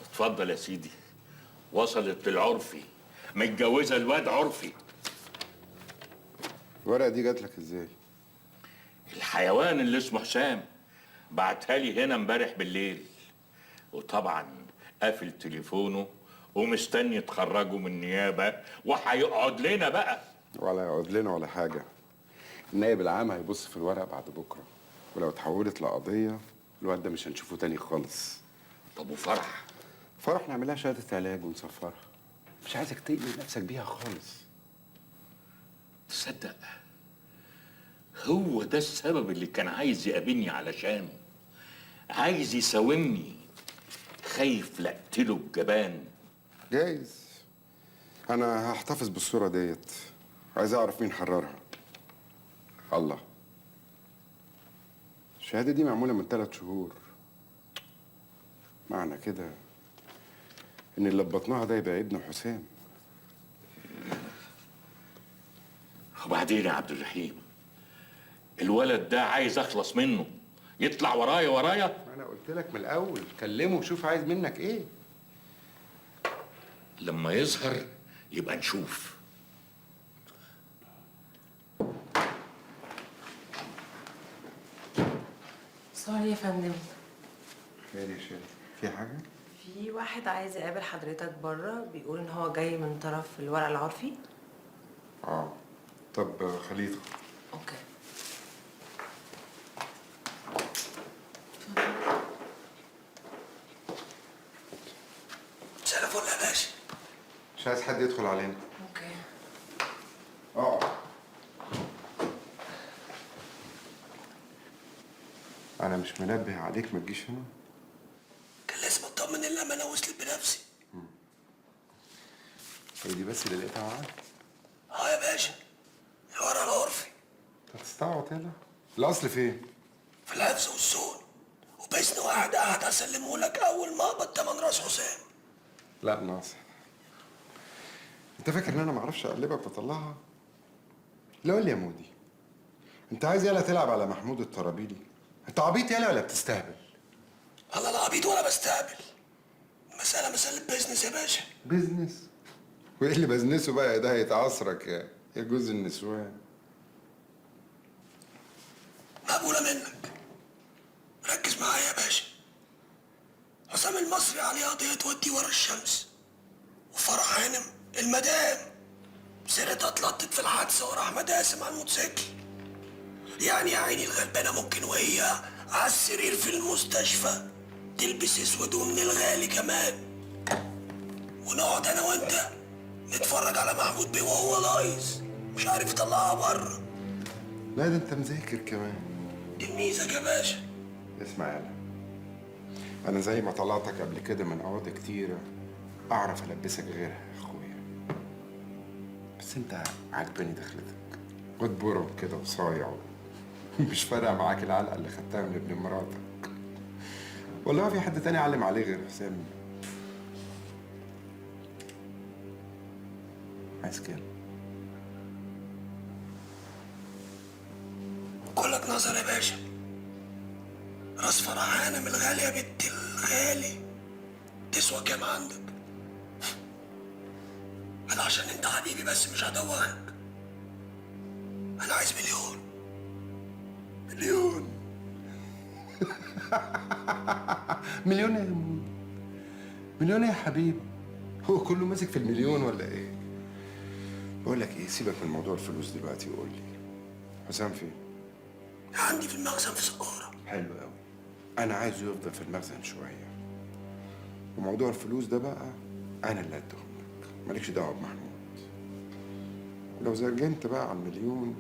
اتفضل يا سيدي، وصلت للعرفي، متجوزة الواد عرفي. الورقة دي جات لك ازاي؟ الحيوان اللي اسمه حسام بعتها لي هنا امبارح بالليل، وطبعا قافل تليفونه ومستني تخرجه من النيابة وهيقعد لنا بقى. ولا يقعد لنا ولا حاجة. النائب العام هيبص في الورق بعد بكره، ولو اتحولت لقضيه الواد ده مش هنشوفه تاني خالص. طب وفرح؟ فرح نعملها شهادة علاج ونسفرها. مش عايزك تقلق نفسك بيها خالص. تصدق هو ده السبب اللي كان عايز يقابلني علشانه، عايز يساومني، خايف لاقتله بجبان. جايز. انا هحتفظ بالصورة ديت، عايز اعرف مين حررها. الله، الشهادة دي معمولة من 3 شهور، معنى كده ان اللي لبطناها ده يبقى ابن حسام. وبعدين يا عبد الرحيم الولد ده عايز اخلص منه، يطلع ورايا ورايا. انا قلت لك من الاول كلمة وشوف عايز منك ايه. لما يظهر يبقى نشوف. sorry يا فندم. خير يا شادي، في حاجة؟ في واحد عايز يقابل حضرتك بره، بيقول ان هو جاي من طرف الورق العرفي. طب خليه يدخل. okay. مساء الفل يا باشا. مش عايز حد يدخل علينا. okay. اقعد. انا مش منبه عليك ما تجيش هنا؟ كان لازم اطمن الامانة وصلت بنفسي. هي دي بس اللي لقيتها معاك؟ اه يا باشا، الورق العرفي. انت هتستعبط يلا؟ الاصل فين؟ في الحفظ والصون، وباذن واحد قاعد اسلمه لك اول ما اقبض تمن راس حسام. لا ناصح، انت فاكر ان انا معرفش اقلبك واطلعها؟ لا قول لي يا مودي، انت عايز يالا تلعب على محمود الطرابيلي؟ انت عبيط يالا ولا بتستهبل؟ انا لا عبيط ولا بستهبل، المسألة مسألة business يا باشا. business؟ وايه اللي بزنسه بقى ده؟ هيتعصرك يا جوز النسوان. مقبولة منك. ركز معايا يا باشا، حسام المصري عليه قضية توديه ورا الشمس، وفرح هانم المدام سيرتها اتلطت في الحادثة ورا أحمد قاسم على الموتوسيكل. يعني يا عيني الغلبانة ممكن وهي على السرير في المستشفى تلبس اسود ومن الغالي كمان، ونقعد أنا وأنت نتفرج على محمود بيه وهو لايص مش عارف يطلعها بره. لا ده أنت مذاكر كمان. تلميذك يا باشا. اسمع يالا، أنا زي ما طلعتك قبل كده من قواضي كتيرة أعرف ألبسك غيرها يا أخويا، بس أنت عاجباني دخلتك، واد برم كده وصايع، مش فارقة معاك العلقة اللي خدتها من ابن مراتك. ولا هو في حد تاني علم عليه غير حسام؟ عايز كام؟ كلك نظر يا باشا. راس فرح هانم الغالية يا بنت الغالي تسوى كام عندك؟ أنا عشان أنت حبيبي بس مش هدوخك. أنا عايز مليون. مليون؟ مليون يا مود، مليون يا حبيبي. هو كله ماسك في المليون ولا إيه؟ بقول لك إيه، سيبك من موضوع الفلوس دلوقتي وقول لي حسام فين؟ عندي في المخزن في سقارة. حلو قوي، أنا عايزه يفضل في المخزن شوية، وموضوع الفلوس ده بقى أنا اللي هديهم لك، مالكش دعوة بمحمود. ولو زرجنت بقى على المليون،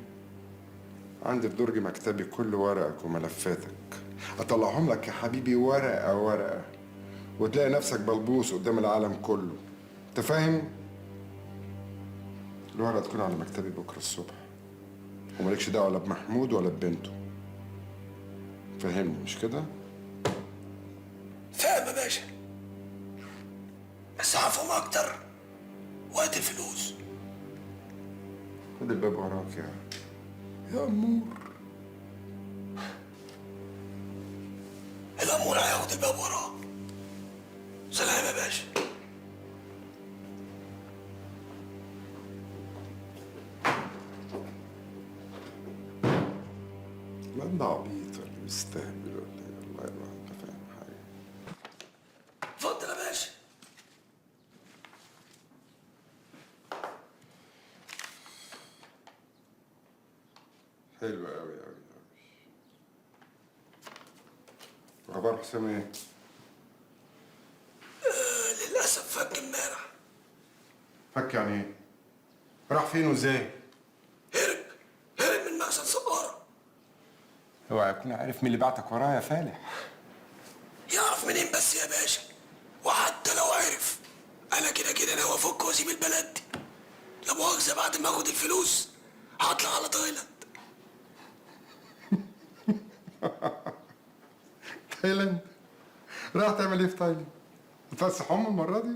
عندي في درج مكتبي كل ورقك وملفاتك، أطلعهم لك يا حبيبي ورقة ورقة، وتلاقي نفسك بلبوس قدام العالم كله. أنت فاهم؟ الورقة تكون على مكتبي بكرة الصبح، ومالكش دعوة لا بمحمود ولا ببنته. فهمني مش كده؟ فاهم يا باشا، بس هفهم أكتر وقت الفلوس. خد الباب وراك يا أمور. الأمور هياخد الباب وراه. سلام يا باشا. الواد ده عبيط ولا بيستهبل ولا ايه؟ والله الواحد ما فاهم حاجة. اتفضل يا باشا. حلو قوي قوي قوي. اخبار حسام ايه؟ للأسف فك امبارح. فك يعني ايه؟ راح فين وازاي؟ هرب. اوعى يكون عارف مين اللي بعتك ورايا يا فالح. يعرف منين بس يا باشا؟ وحتى لو عرف انا كده كده ناوي افك واسيب البلد دي. لا مؤاخذة، بعد ما اخد الفلوس هطلع على تايلاند. تايلاند؟ راح تعمل ايه في تايلاند؟ تفسح امه المرة دي؟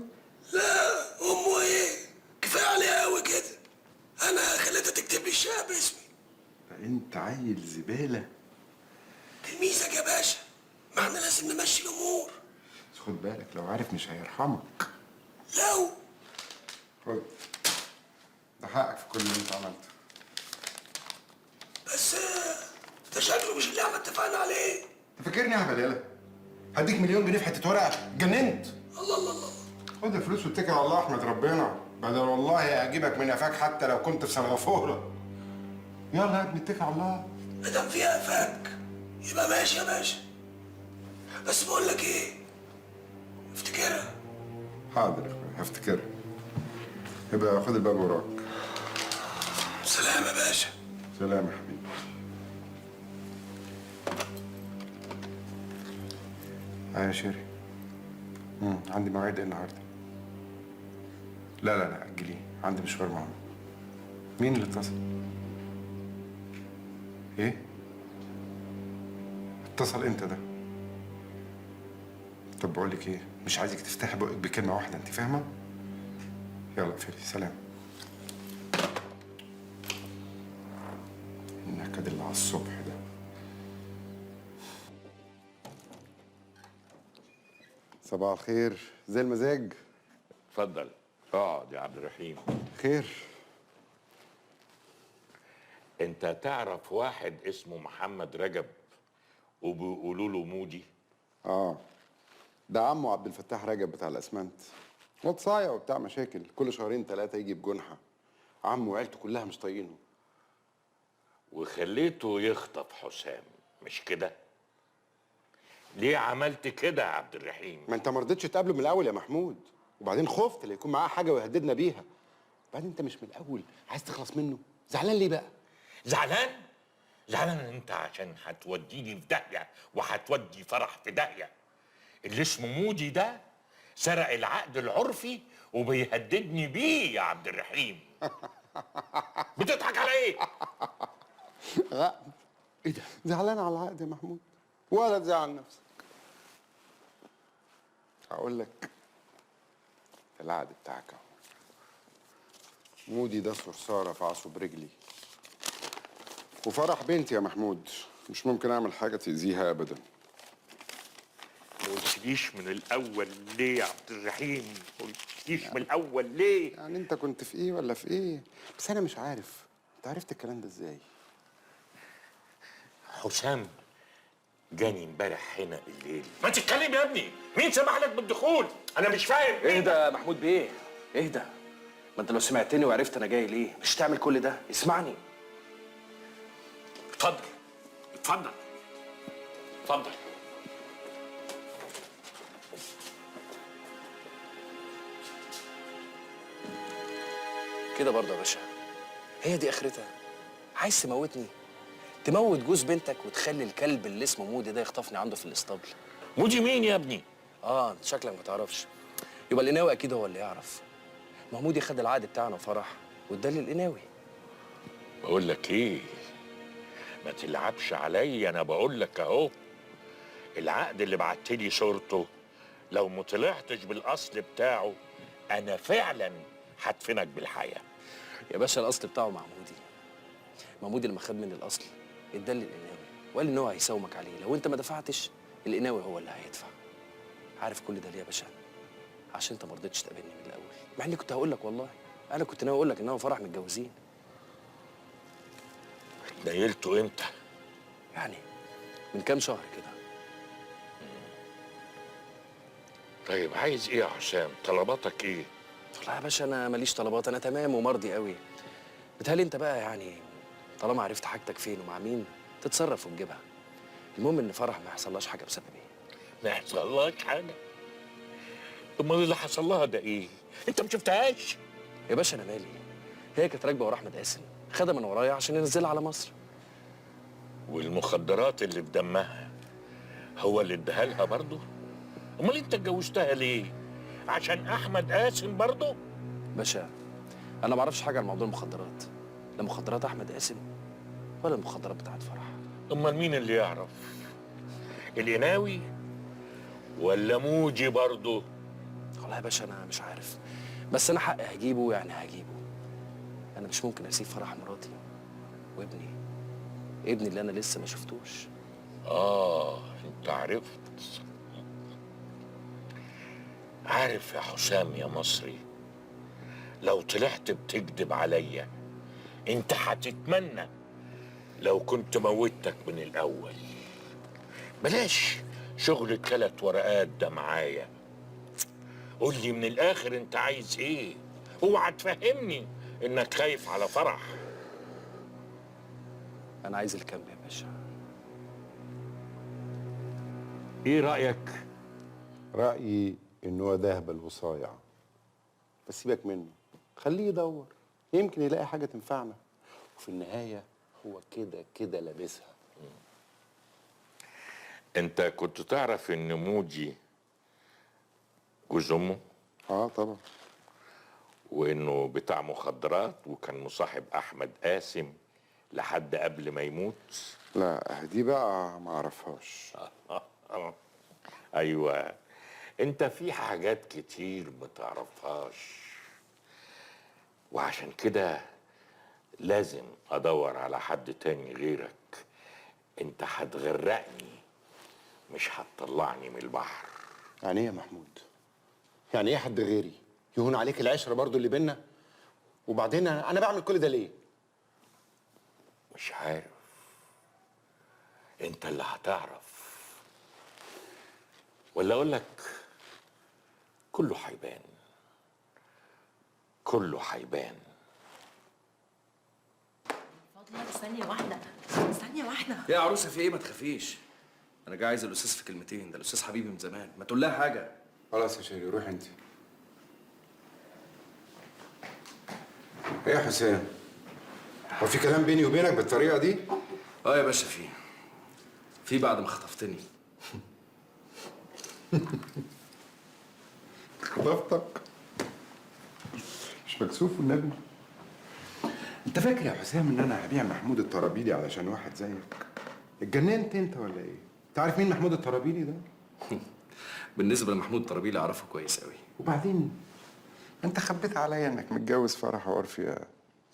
لا امه ايه؟ كفاية عليها قوي كده. انا خليتها تكتب لي الشقة باسمي. انت عيل زبالة. تلميذك يا باشا، ما احنا لازم نمشي الامور. بس خد بالك لو عارف مش هيرحمك. لو خد، ده حقك في كل اللي انت عملته. بس ده شكله مش اللي احنا اتفقنا عليه. انت فاكرني اهبل؟ يالا هديك مليون جنيه في حتة ورقة؟ اتجننت؟ الله الله الله. خد الفلوس واتكل على الله، احمد ربنا، بدل والله اجيبك من قفاك حتى لو كنت في سنغافورة. يلا يا ابني اتكل على الله. ما دام فيها قفاك يبقى ماشي يا باشا. بس بقول لك ايه، افتكرها. حاضر يا اخويا هفتكرها. يبقى خد الباب وراك. سلام يا باشا. سلام يا حبيبي. يا شيري، عندي مواعيد ايه النهارده؟ لا لا لا اجليه، عندي مشوار مهم. مين اللي اتصل؟ ايه؟ اتصل امتى ده؟ طب بقول لك ايه، مش عايزك تفتحي بقك بكلمه واحدة، انت فاهمه؟ يلا اقفلي، سلام. النكد اللي على الصبح ده. صباح الخير، زي المزاج. اتفضل اقعد يا عبد الرحيم. خير؟ انت تعرف واحد اسمه محمد رجب وبيقولوا له مودي؟ اه، ده عمه عبد الفتاح رجب بتاع الاسمنت. واد صايع وبتاع مشاكل، كل شهرين ثلاثة يجي بجنحه. عمه وعيلته كلها مش طايقينه. وخليته يخطف حسام، مش كده؟ ليه عملت كده يا عبد الرحيم؟ ما انت ما رضيتش تقابله من الاول يا محمود، وبعدين خفت لا يكون معاه حاجة ويهددنا بيها. وبعدين انت مش من الاول عايز تخلص منه، زعلان ليه بقى؟ زعلان؟ زعلان انت عشان هتوديني في داهية وهتودي فرح في داهية. اللي اسمه مودي ده سرق العقد العرفي وبيهددني بيه يا عبد الرحيم. بتضحك على ايه؟ عقد؟ ايه ده؟ زعلان على العقد يا محمود ولا تزعل نفسك. هقول لك العقد بتاعك اهو. مودي ده صرصاره في عصب رجلي. وفرح بنتي يا محمود، مش ممكن اعمل حاجة تاذيها ابدا. ما قلتليش من الاول ليه يا عبد الرحيم؟ ما قلتليش من الاول ليه؟ يعني انت كنت في ايه ولا في ايه؟ بس انا مش عارف انت عرفت الكلام ده ازاي؟ حسام جاني امبارح هنا بالليل. ما تتكلم يا ابني، مين سمح لك بالدخول؟ انا مش فاهم. اهدى يا محمود بيه، اهدى. ما انت لو سمعتني وعرفت انا جاي ليه مش تعمل كل ده. اسمعني. اتفضل اتفضل اتفضل. كده برضه يا باشا، هي دي اخرتها؟ عايز تموتني؟ تموت جوز بنتك وتخلي الكلب اللي اسمه مودي ده يخطفني عنده في الاسطبل؟ مودي مين يا ابني؟ اه انت شكلك ما تعرفش. يبقى القناوي اكيد هو اللي يعرف. ما مودي خد العقد بتاعنا وفرح واداه للقناوي. بقول لك ايه، ما تلعبش عليا، انا بقول لك اهو. العقد اللي بعت لي صورته لو ما طلعتش بالاصل بتاعه انا فعلا هدفنك بالحياة. يا باشا الاصل بتاعه مع مودي. مودي لما خد من الاصل اداه للقناوي وقال ان هو هيساومك عليه، لو انت ما دفعتش القناوي هو اللي هيدفع. عارف كل ده ليه يا باشا؟ عشان انت ما رضيتش تقابلني من الاول، مع اني كنت هقول لك والله، انا كنت ناوي اقول لك ان هو فرح متجوزين. نيلته امتى؟ يعني من كام شهر كده. طيب عايز ايه يا حسام؟ طلباتك ايه؟ والله يا باشا انا ماليش طلبات، انا تمام ومرضي قوي. بتهيألي انت بقى يعني طالما عرفت حاجتك فين ومع مين تتصرف وتجيبها. المهم ان فرح ما يحصلهاش حاجة بسببي. ما يحصلهاش حاجة؟ امال اللي حصل لها ده ايه؟ انت ما شفتهاش؟ يا باشا انا مالي، هي كانت راكبه ورا احمد قاسم، خدها من ورايا عشان ينزلها على مصر. والمخدرات اللي في دمها هو اللي اداها لها برضه؟ امال انت اتجوزتها ليه؟ عشان احمد قاسم برضه؟ باشا انا ما اعرفش حاجة عن موضوع المخدرات، لا مخدرات احمد قاسم ولا المخدرات بتاعت فرح. امال مين اللي يعرف؟ القناوي ولا موجي برضه؟ والله يا باشا انا مش عارف، بس انا حقي هجيبه، يعني هجيبه. انا مش ممكن اسيب فرح مراتي وابني، ابني اللي انا لسه ما شفتوش. انت عرفت. عارف يا حسام يا مصري، لو طلعت بتكذب عليا انت هتتمنى لو كنت موتك من الاول. بلاش شغل الثلاث ورقات ده معايا. قول لي من الاخر انت عايز ايه؟ اوعى تفهمني انك خايف على فرح. انا عايز الكامب يا باشا. ايه رايك؟ رايي ان هو ده هبل وصايع، بس سيبك منه، خليه يدور يمكن يلاقي حاجة تنفعنا، وفي النهاية هو كده كده لابسها. انت كنت تعرف ان مودي جوز امه؟ اه طبعا. وانه بتاع مخدرات وكان مصاحب احمد قاسم لحد قبل ما يموت؟ لا دي بقى ما اعرفهاش. ايوه، انت في حاجات كتير ما تعرفهاش، وعشان كده لازم ادور على حد تاني غيرك. انت هتغرقني مش هتطلعني من البحر. يعني ايه يا محمود؟ يعني ايه حد غيري؟ يهون عليك العشرة برضو اللي بينا؟ وبعدين انا بعمل كل ده ليه؟ مش عارف، انت اللي هتعرف. ولا اقول لك كله هيبان، كله هيبان. فضلك ثانية واحدة، ثانية واحدة. يا عروسه في ايه؟ ما تخافيش، انا جاي عايز الاستاذ في كلمتين. ده الاستاذ حبيبي من زمان، ما تقول لها حاجة. خلاص يا شيري روح انت. ايه يا حسام؟ هو في كلام بيني وبينك بالطريقة دي؟ اه يا باشا في بعد ما خطفتني. خطفتك؟ مش مكسوف والنبي؟ انت فاكر يا حسام ان انا هبيع محمود الطرابيلي علشان واحد زيك؟ اتجننت انت ولا ايه؟ انت عارف مين محمود الطرابيلي ده؟ بالنسبة لمحمود الطرابيلي اعرفه كويس قوي. وبعدين انت خبيت عليا انك متجوز فرح وعرفي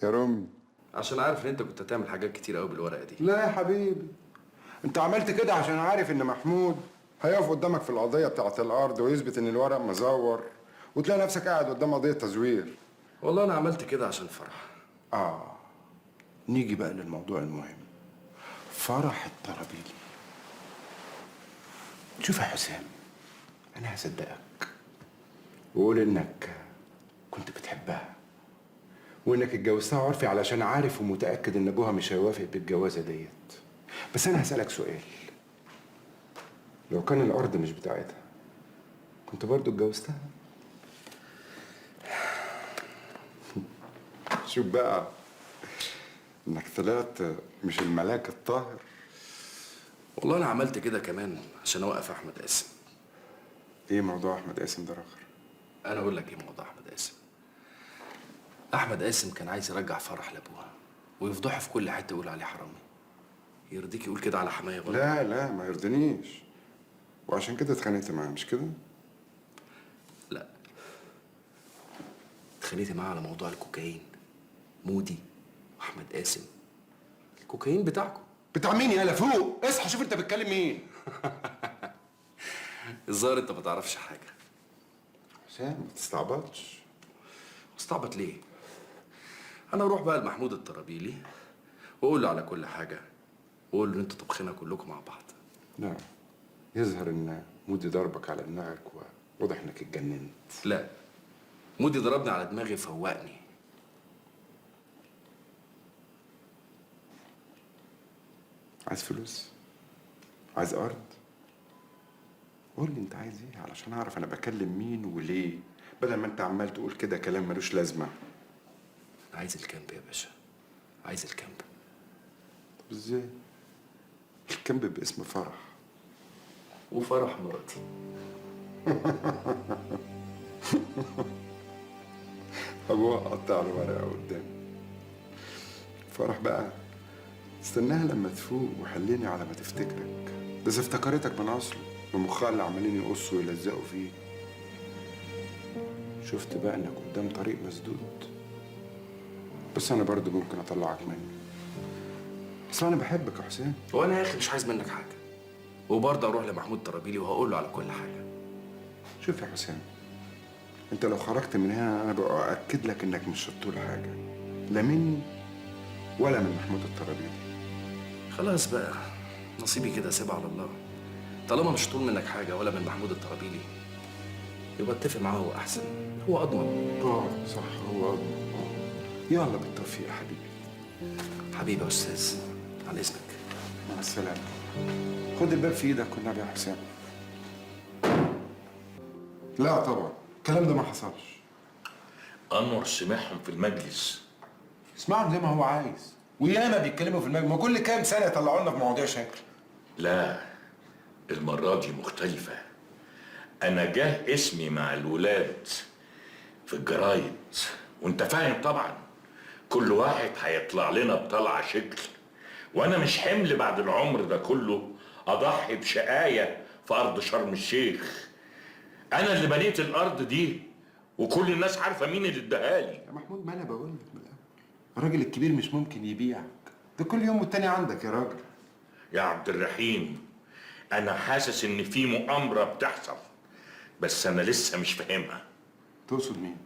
يا رامي، عشان عارف ان انت كنت هتعمل حاجات كتير قوي بالورقة دي. لا يا حبيبي، انت عملت كده عشان عارف ان محمود هيقف قدامك في القضية بتاعت الارض ويثبت ان الورق مزور، وتلاقي نفسك قاعد قدام قضية تزوير. والله انا عملت كده عشان فرح. نيجي بقى للموضوع المهم، فرح الطرابيلي. شوف يا حسام، انا هصدقك وقول انك كنت بتحبها وانك اتجوزتها عرفي علشان عارف ومتاكد ان ابوها مش هيوافق بالجوازه ديت. بس انا هسالك سؤال، لو كان الارض مش بتاعتها كنت برضو اتجوزتها؟ شوف بقى انك طلعت مش الملاك الطاهر. والله انا عملت كده كمان عشان اوقف احمد قاسم. ايه موضوع احمد قاسم ده رخر؟ انا اقول لك ايه موضوع احمد قاسم. احمد قاسم كان عايز يرجع فرح لابوها ويفضحه في كل حتة يقول عليه حرامي. يرضيك يقول كده على حماية برضه؟ لا لا ما يرضينيش، وعشان كده اتخانقت معاه مش كده؟ لا، اتخانقت معاه على موضوع الكوكايين، مودي واحمد قاسم. الكوكايين بتاعكم. بتاع مين يالا؟ فوق اصحى شوف انت بتكلم مين. الظاهر انت ما تعرفش حاجة. حسام ما تستعبطش. مستعبط ليه؟ انا اروح بقى لمحمود الطرابيلي واقول له على كل حاجة، واقول له ان انتوا طبخنا كلكم مع بعض. لا، يظهر ان مودي ضربك على دماغك وواضح انك اتجننت. لا، مودي ضربني على دماغي فوقني. عايز فلوس؟ عايز ارض؟ قول لي انت عايز ايه علشان اعرف انا بكلم مين وليه، بدل ما انت عمال تقول كده كلام ملوش لازمه. انا عايز ال camp يا باشا، عايز ال camp. طب ازاي؟ ال camp باسم فرح. وفرح مراتي. ابوها قطع الورقة قدامي. فرح بقى استناها لما تفوق وحليني على ما تفتكرك، بس افتكرتك من اصله بمخها اللي عمالين يقصوا ويلزقوا فيه. شفت بقى انك قدام طريق مسدود، بس انا برضو ممكن اطلعك منه. اصل انا بحبك يا حسين. وانا يا اخي مش عايز منك حاجة، وبرضه اروح لمحمود طرابيلي وهقول له على كل حاجة. شوف يا حسين، انت لو خرجت من هنا انا بقى اكد لك انك مش هتطول حاجة، لا مني ولا من محمود الطرابيلي. خلاص بقى، نصيبي كده، سيبها على الله. طالما مش هطول منك حاجة ولا من محمود الطرابيلي، يبقى اتفق معاه هو احسن، هو اضمن. صح، هو اضمن. يلا بالتوفيق يا حبيبي. حبيبي يا استاذ، على اذنك. مع السلامة. خد الباب في ايدك والنبي يا حسام. لا طبعا الكلام ده ما حصلش. انور سمعهم في المجلس. اسمعهم زي ما هو عايز، وياما بيتكلموا في المجلس، ما كل كام سنة يطلعوا لنا في مواضيع شكل. لا المرة دي مختلفة. انا جه اسمي مع الولاد في الجرايد، وانت فاهم طبعا كل واحد هيطلع لنا بطلعه شكل، وانا مش حمل بعد العمر ده كله اضحي بشقايه في ارض شرم الشيخ. انا اللي بنيت الارض دي وكل الناس عارفه مين اللي اداها لي. يا محمود ما انا بقول لك من الاول، الراجل الكبير مش ممكن يبيعك، ده كل يوم والتاني عندك يا راجل. يا عبد الرحيم انا حاسس ان في مؤامرة بتحصل، بس انا لسه مش فاهمها. تقصد مين؟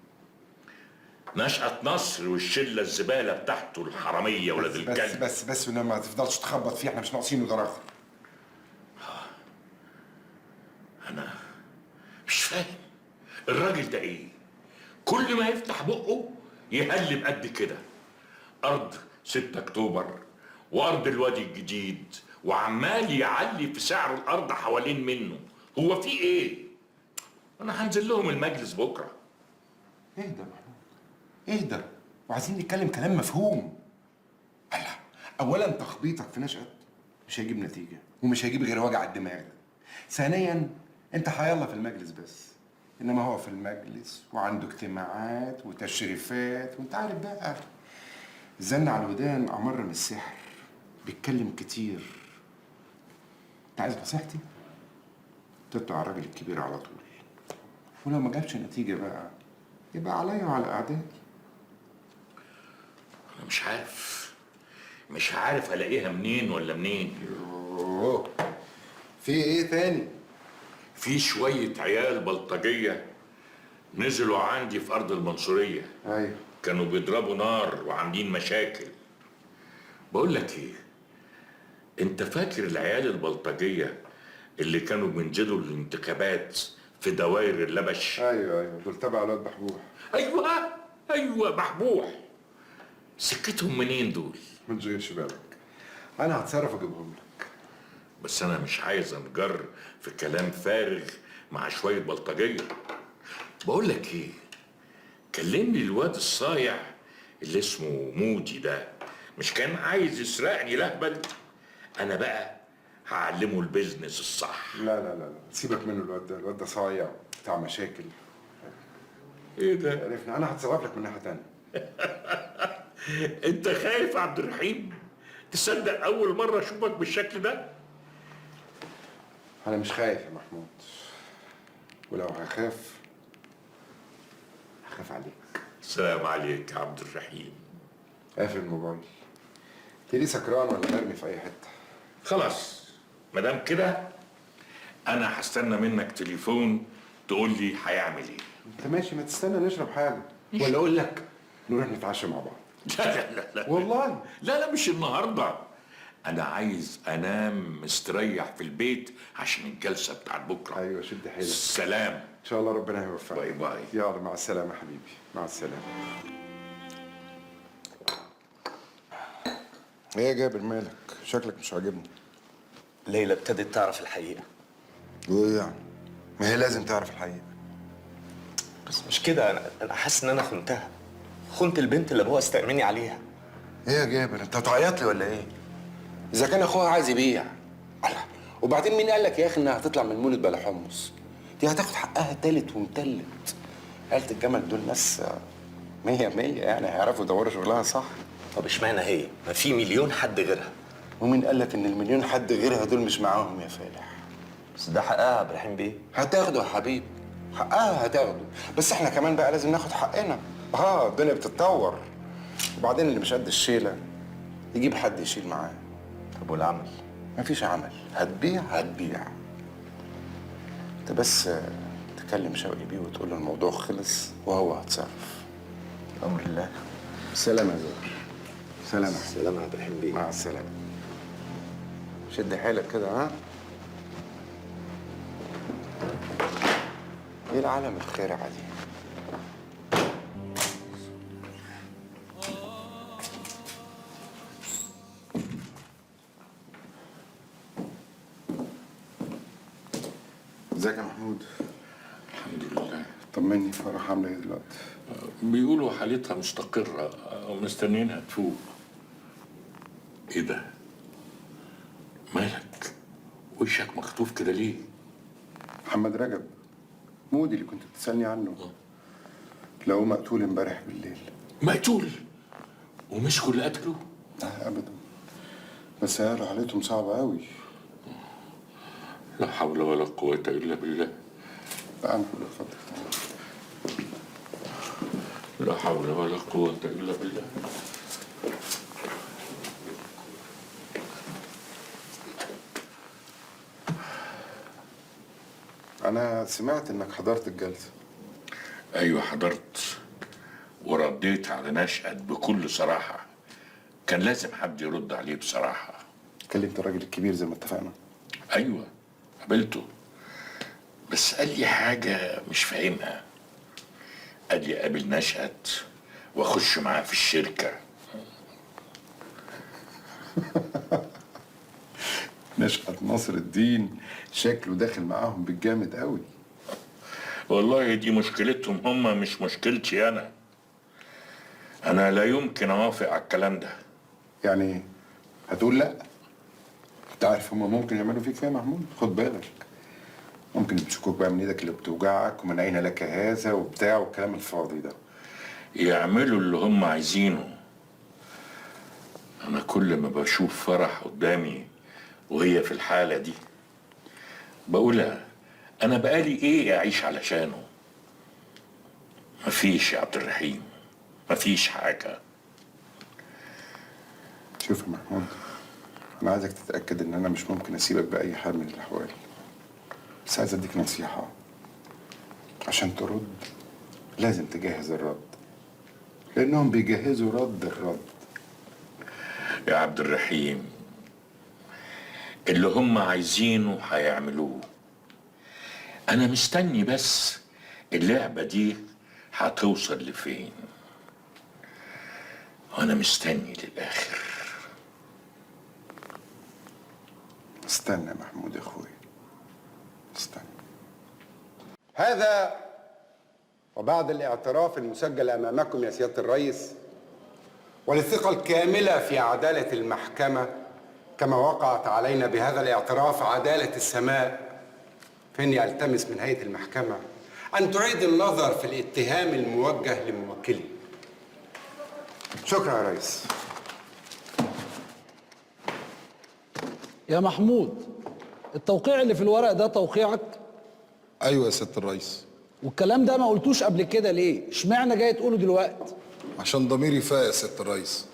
نشأة نصر والشله الزبالة بتاعته الحرامية ولاد الكلب. بس بس بس ما تفضلش تخبط فيه، احنا مش ناقصينه ده رخر. انا مش فاهم الراجل ده ايه؟ كل ما يفتح بقه يهلب قد كده. ارض 6 اكتوبر وارض الوادي الجديد، وعمال يعلي في سعر الارض حوالين منه. هو في ايه؟ انا هنزل لهم المجلس بكره. اهدى يا محمود اهدى، وعايزين نتكلم كلام مفهوم. هلا اولا تخبيطك في نشأة مش هيجيب نتيجة ومش هيجيب غير وجع الدماغ. ثانيا انت هيلا في المجلس بس، انما هو في المجلس وعنده اجتماعات وتشريفات، وانت عارف بقى الزن على الودان امر من السحر، بيتكلم كتير. انت عايز نصيحتي؟ تطلع على الراجل الكبير على طول، ولو ما جابش نتيجة بقى يبقى عليا وعلى اعدائي. انا مش عارف الاقيها منين ولا منين. يوه. في ايه تاني؟ في شوية عيال بلطجية نزلوا عندي في أرض المنصورية. أيوه. كانوا بيضربوا نار وعاملين مشاكل. بقول لك إيه؟ أنت فاكر العيال البلطجية اللي كانوا بينزلوا الانتخابات في دوائر اللبش؟ أيوه أيوه، دول تبع الواد بحبوح. أيوه أيوه بحبوح. سكتهم منين دول؟ ما تشغلش بالك، أنا هتصرف وأجيبهم لك. بس أنا مش عايز أنجر في كلام فارغ مع شوية بلطجية. بقول لك إيه؟ كلمني الواد الصايع اللي اسمه مودي ده، مش كان عايز يسرقني لهبل؟ أنا بقى هعلمه ال business الصح. لا لا لا لا، سيبك منه الواد ده، الواد ده صايع بتاع مشاكل. إيه ده؟ عرفنا، أنا هتصرف لك من ناحية تانية. أنت خايف يا عبد الرحيم؟ تصدق أول مرة أشوفك بالشكل ده؟ أنا مش خايف يا محمود، ولو هخاف هخاف عليك. السلام عليك يا عبد الرحيم. قافل الموبايل. تلاقيه سكران ولا مرمي في أي حتة. خلاص مادام كده أنا هستنى منك تليفون تقول لي هيعمل إيه. أنت ماشي، ما تستنى نشرب حاجة، ولا أقول لك نروح نتعشى مع بعض. لا لا لا لا والله لا لا، مش النهارده. أنا عايز أنام مستريح في البيت عشان الجلسة بتاعت بكرة. أيوة شد حيلك. سلام. إن شاء الله ربنا هيوفقك. bye bye. يلا مع السلامة حبيبي، مع السلامة. إيه يا جابر مالك؟ شكلك مش عاجبني. ليلى ابتدت تعرف الحقيقة. وإيه يعني؟ ما هي لازم تعرف الحقيقة. بس مش كده، أنا حاسس إن أنا خنتها. خنت البنت اللي أبوها استأمني عليها. إيه يا جابر؟ أنت هتعيط لي ولا إيه؟ إذا كان أخوها عايز يبيع الله، وبعدين مين قال لك يا اخي انها هتطلع من المولد بلا حمص؟ دي هتاخد حقها تالت ومتلت. عيلة الجمل دول ناس مية مية، يعني هيعرفوا يدوروا شغلها صح. طب اشمعنى هي؟ ما في مليون حد غيرها. ومين قال لك ان المليون حد غيرها دول مش معاهم يا فالح؟ بس ده حقها يا عبد الرحيم بيه. هتاخده يا حبيبي، حقها هتاخده، بس احنا كمان بقى لازم ناخد حقنا. الدنيا بتتطور. وبعدين اللي مش قد الشيله يجيب حد يشيل معاه. طب والعمل؟ مفيش عمل، هتبيع هتبيع. انت بس تكلم شوقي بيه وتقول له الموضوع خلص وهو هتصرف. امر الله. سلام يا زهر. سلام. سلام يا عبد الرحيم بيه. مع السلامة. شد حيلك كده. ها؟ ايه العالم الخارعة دي؟ ازيك يا محمود؟ الحمد لله. طمني، فرح عامله ايه دلوقتي؟ بيقولوا حالتها مستقرة ومستنيينها تفوق. ايه ده؟ مالك؟ وشك مخطوف كده ليه؟ محمد رجب مودي اللي كنت بتسألني عنه، لقوه مقتول امبارح بالليل. مقتول؟ ومسكوا اللي قتله؟ لا ابدا، بس قالوا حالتهم صعبة قوي. لا حول ولا قوة إلا بالله. تعال اتفضل. لا حول ولا قوة إلا بالله. أنا سمعت إنك حضرت الجلسة. أيوة حضرت، ورديت على نشأت بكل صراحة. كان لازم حد يرد عليه بصراحة. كلمت الراجل الكبير زي ما اتفقنا؟ أيوة قابلته، بس قال لي حاجة مش فاهمها. قال لي قابل نشأت وأخش معاه في الشركة. نشأت ناصر الدين شكله داخل معاهم بالجامد قوي. والله دي مشكلتهم هم، مش مشكلتي أنا. أنا لا يمكن أوافق على الكلام ده. يعني هتقول لأ؟ أنت عارف هم ممكن يعملوا فيك إيه يا محمود؟ خد بالك، ممكن يمسكوك بقى من إيدك اللي بتوجعك ومن أين لك هذا وبتاع والكلام الفاضي ده. يعملوا اللي هم عايزينه. أنا كل ما بشوف فرح قدامي وهي في الحالة دي بقولها أنا بقالي إيه أعيش علشانه؟ مفيش يا عبد الرحيم، مفيش حاجة. شوف يا محمود، أنا عايزك تتأكد إن أنا مش ممكن أسيبك بأي حال من الأحوال، بس عايز أديك نصيحة. عشان ترد لازم تجهز الرد، لأنهم بيجهزوا رد الرد. يا عبد الرحيم، اللي هم عايزينه هيعملوه. أنا مستني بس اللعبة دي هتوصل لفين، وأنا مستني للآخر. استنى يا محمود يا أخوي، استنى. هذا وبعد الاعتراف المسجل أمامكم يا سيادة الرئيس، وللثقة الكاملة في عدالة المحكمة كما وقعت علينا بهذا الاعتراف عدالة السماء، فإني ألتمس من هيئة المحكمة أن تعيد النظر في الاتهام الموجه لموكلي. شكرا يا ريس. يا محمود، التوقيع اللي في الورق ده توقيعك؟ ايوه يا سيادة الرئيس. والكلام ده ما قلتوش قبل كده ليه؟ اشمعنى جاي تقوله دلوقتي؟ عشان ضميري فاق يا سيادة الرئيس.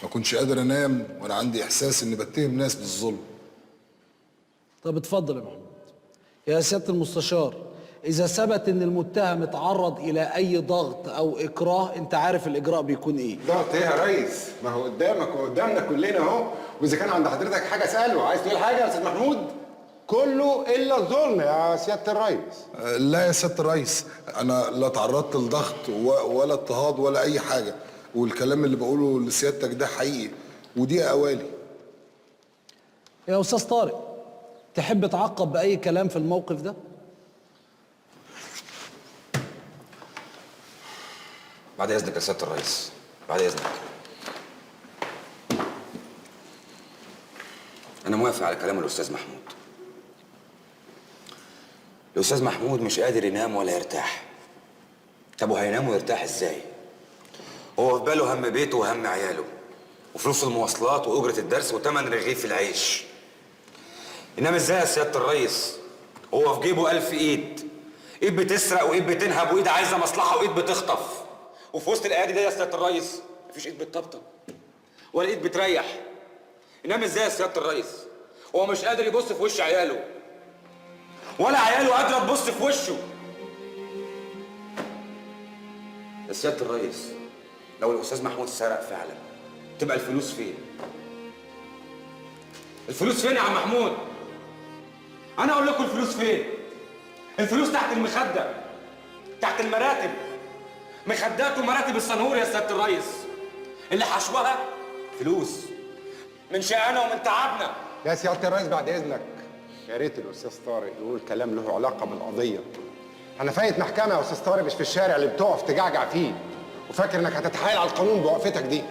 ما كنتش قادر انام وانا عندي احساس اني بتهم ناس بالظلم. طب اتفضل يا محمود. يا سيادة المستشار، اذا ثبت ان المتهم اتعرض الى اي ضغط او اكراه، انت عارف الاجراء بيكون ايه. ضغط ايه يا ريس؟ ما هو قدامك وقدامنا كلنا اهو. واذا كان عند حضرتك حاجة اساله. عايز تقول حاجة يا استاذ محمود؟ كله الا الظلم يا سيادة الريس. لا يا سيادة الريس، انا لا تعرضت لضغط ولا اضطهاد ولا اي حاجة، والكلام اللي بقوله لسيادتك ده حقيقي ودي اقوالي. يا استاذ طارق، تحب تعقب باي كلام في الموقف ده؟ بعد اذنك يا سيادة الرئيس، بعد اذنك. انا موافق على كلام الاستاذ محمود. الاستاذ محمود مش قادر ينام ولا يرتاح. طب وهينام ويرتاح ازاي؟ هو في باله هم بيته وهم عياله وفلوس المواصلات واجره الدرس وتمن رغيف العيش. انما ازاي يا سيادة الريس؟ هو في جيبه 1000 ايد، ايد بتسرق وايد بتنهب وايد عايزه مصلحة وايد بتخطف. وفي وسط الايادي دي يا سيادة الريس مفيش ايد بتطبطب ولا ايد بتريح. انما ازاي يا سيادة الريس؟ هو مش قادر يبص في وش عياله ولا عياله قادرة تبص في وشه. يا سيادة الريس لو الاستاذ محمود سرق فعلا تبقى الفلوس فين؟ الفلوس فين يا عم محمود؟ انا اقول لكم الفلوس فين؟ الفلوس تحت المخدة، تحت المراتب، مخدات ومراتب الصنهور يا سيادة الريس، اللي حشوها فلوس من شقانا ومن تعبنا. يا سيادة الريس بعد اذنك، يا ريت الاستاذ طارق يقول كلام له علاقة بالقضية. انا فايت محكمة يا استاذ طارق، مش في الشارع اللي بتقف تجعجع فيه وفاكر انك هتتحايل على القانون بوقفتك دي.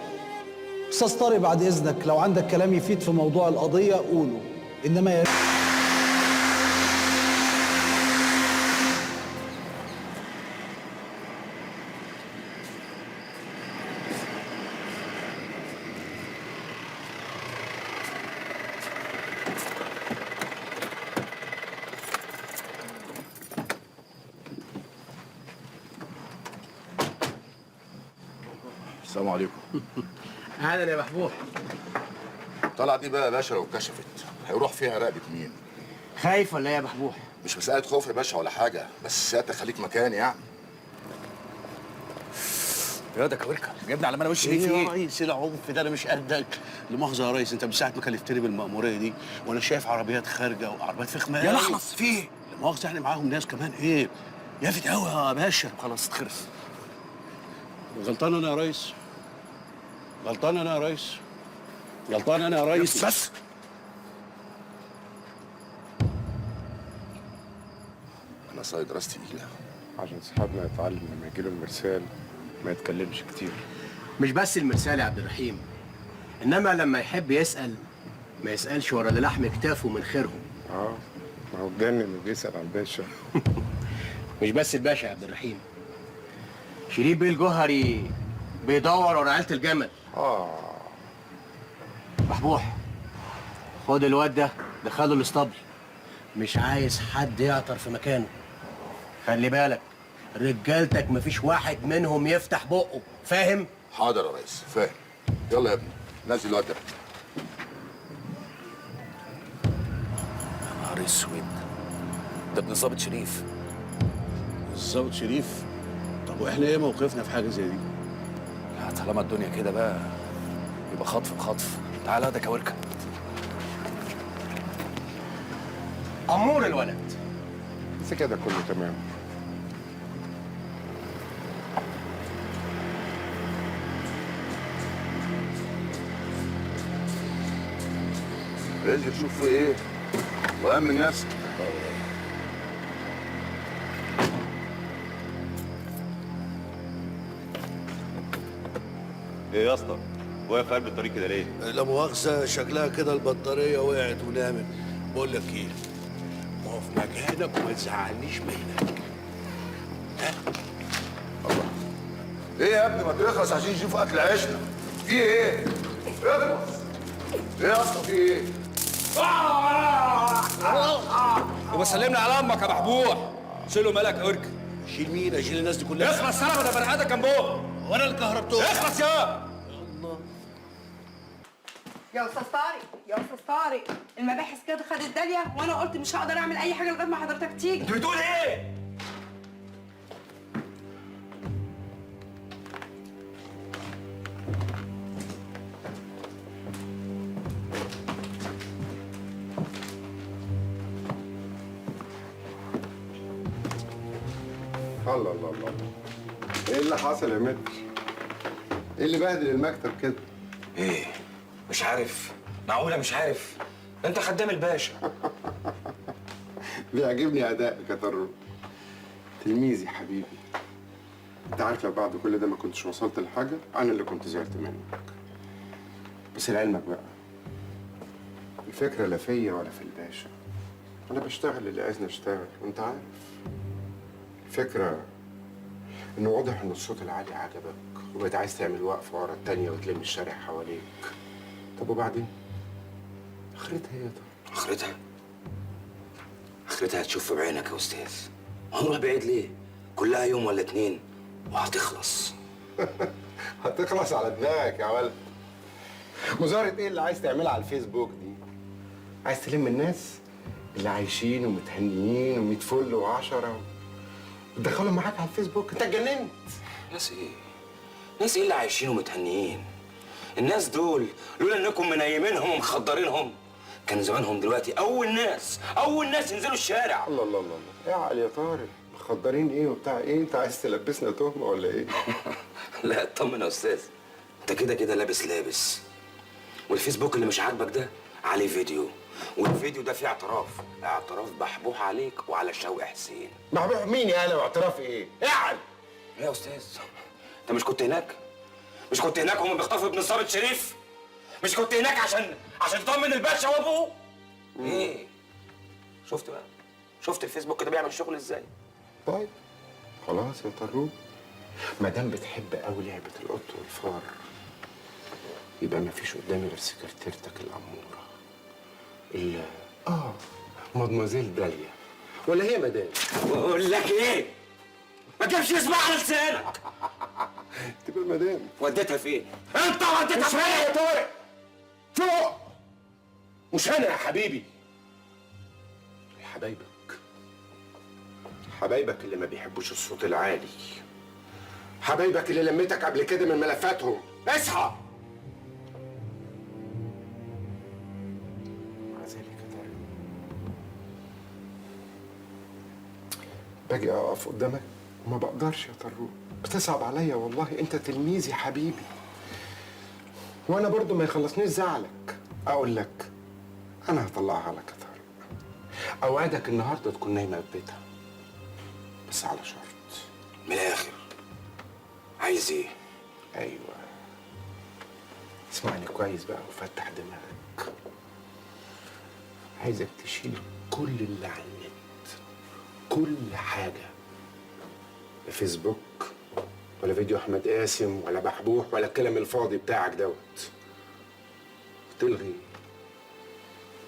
استاذ طارق بعد اذنك لو عندك كلام يفيد في موضوع القضية قوله، انما يا السلام عليكم. اهلا يا محبوح. طلع دي بقى يا باشا لو اتكشفت هيروح فيها رقبة مين؟ خايف ولا ايه يا محبوح؟ مش مسألة خوف يا باشا ولا حاجة، بس سيادتك خليك مكاني يعني. يا ده كويركا جايبني على ما انا وشي ليه ايه في يا ايه؟ ريس ايه العنف ده؟ انا مش قدك. لا مؤاخذة يا ريس، انت من ساعة ما كلفتني بالمأمورية دي وانا شايف عربيات خارجة وعربيات فخمة يا لحظة في ايه؟ لا مؤاخذة احنا معاهم ناس كمان. ايه؟ يافت قوي يا باشا. خلاص اتخرس. غلطان انا يا ريس؟ غلطان انا يا ريس؟ غلطان انا يا ريس؟ بس انا صايد راس تقيلة. عشان صاحبنا يتعلم لما يجيله المرسال ما يتكلمش كتير. مش بس المرسال يا عبد الرحيم، انما لما يحب يسأل ما يسألش ورا اللي لحم كتافه من خيرهم. ما هو اتجنن اللي بيسأل على الباشا. مش بس الباشا يا عبد الرحيم، شريف بيه الجوهري بيدور ورا عيلة الجمل. محبوح خد الواد ده دخله الاسطبل، مش عايز حد يعطر في مكانه. خلي بالك رجالتك مفيش واحد منهم يفتح بقه، فاهم؟ حاضر يا ريس فاهم. يلا يا ابني نزل الواد ده. يا نهار اسود، ده ابن الظابط شريف. الظابط شريف؟ طب واحنا ايه موقفنا في حاجة زي دي؟ لا طالما الدنيا كده بقى يبقى خطف بخطف. تعالى ده كويركا. امور الولد. بس كده كله تمام. انزل شوف في ايه وامن نفسك. ايه يا اسطى؟ واقف في قلب الطريق كده ليه؟ لا مؤاخذة شكلها كده البطارية وقعت ونامت. بقول لك ايه؟ اقف مكانك وما تزعلنيش منك. الله. ايه يا ابني ما ترخص عشان نشوف اكل عيشنا. في ايه؟ اخلص. ايه يا اسطى في ايه؟ وبسلمنا على امك يا محبوح. شيله مالك يا قرك. شيل مين؟ اشيل الناس دي كلها؟ اخلص سلامة ده بني ادم جنبهم. وانا اللي كهربتهم. اخلص يا الله. يا استاذ طارق، يا استاذ طارق، المباحث كده خدت داليا وانا قلت مش هقدر اعمل اي حاجة لغاية ما حضرتك تيجي. انت بتقول ايه؟ الله الله الله، ايه اللي حصل يا متر؟ ايه اللي بهدل المكتب كده؟ ايه؟ مش عارف؟ معقولة مش عارف؟ ده انت خدام الباشا. بيعجبني ادائك يا طارق، تلميذي حبيبي. انت عارف لو بعد كل ده ما كنتش وصلت لحاجة انا اللي كنت زعلت منك. بس لعلمك بقى الفكرة لا فيا ولا في الباشا. انا بشتغل اللي عايزني اشتغل وانت عارف. الفكرة انه واضح ان الصوت العالي عجبك وبقيت عايز تعمل وقفه ورا التانية وتلم الشارع حواليك. طب وبعدين؟ اخرتها ايه يا طارق؟ اخرتها؟ اخرتها هتشوف بعينك يا استاذ. هنروح بعيد ليه؟ كلها يوم ولا اتنين وهتخلص. هتخلص على دماغك يا ولد. مظاهرة ايه اللي عايز تعملها على الفيسبوك دي؟ عايز تلم الناس اللي عايشين ومتهنيين ومية فل وعشرة وتدخلهم معاك على الفيسبوك؟ انت اتجننت. ناس ايه؟ ناس ايه اللي عايشين ومتهنيين؟ الناس دول لولا انكم منيمينهم ومخدرينهم كان زمانهم دلوقتي اول ناس، اول ناس ينزلوا الشارع. الله الله الله الله، اعقل يا طارق، مخدرين ايه وبتاع ايه؟ انت عايز تلبسنا تهمه ولا ايه؟ لا اطمن يا استاذ، انت كده كده لابس لابس. والفيسبوك اللي مش عاجبك ده عليه فيديو، والفيديو ده فيه اعتراف، اعتراف بحبوح عليك وعلى شوقي حسين. بحبوح مين يا هلا واعتراف ايه؟ اعقل. يا استاذ انت مش كنت هناك؟ مش كنت هناك وهم بيخطفوا ابن الظابط شريف؟ مش كنت هناك عشان تطمن الباشا وابوه؟ ايه؟ شفت بقى؟ شفت الفيسبوك ده بيعمل شغل ازاي؟ طيب خلاص يا طروق، ما دام بتحب قوي لعبه القط والفار يبقى ما فيش قدامي غير سكرتيرتك الاموره ال مادموزيل داليا، ولا هي مدام؟ بقول لك ايه؟ ما تجيبش اسمها على لسانك. تبقى مدام. وديتها فين؟ انت وديتها فين؟ مش انا يا طارق، فوق. مش انا يا حبيبي، حبايبك، حبايبك اللي ما بيحبوش الصوت العالي، حبايبك اللي لمتك قبل كده من ملفاتهم. اصحى. مع ذلك يا طارق باجي اقف قدامك وما بقدرش يا طروق، بتصعب عليا والله. انت تلميذي حبيبي، وانا برضو ما يخلصنيش زعلك. اقول لك انا هطلعها لك يا طارق، اوعدك النهارده تكون نايمة في بيتها، بس على شرط. من الاخر عايز ايه؟ ايوه اسمعني كويس بقى وفتح دماغك. عايزك تشيل كل اللي على النت، كل حاجة، لا فيسبوك ولا فيديو احمد قاسم ولا بحبوح ولا الكلام الفاضي بتاعك دوت، وتلغي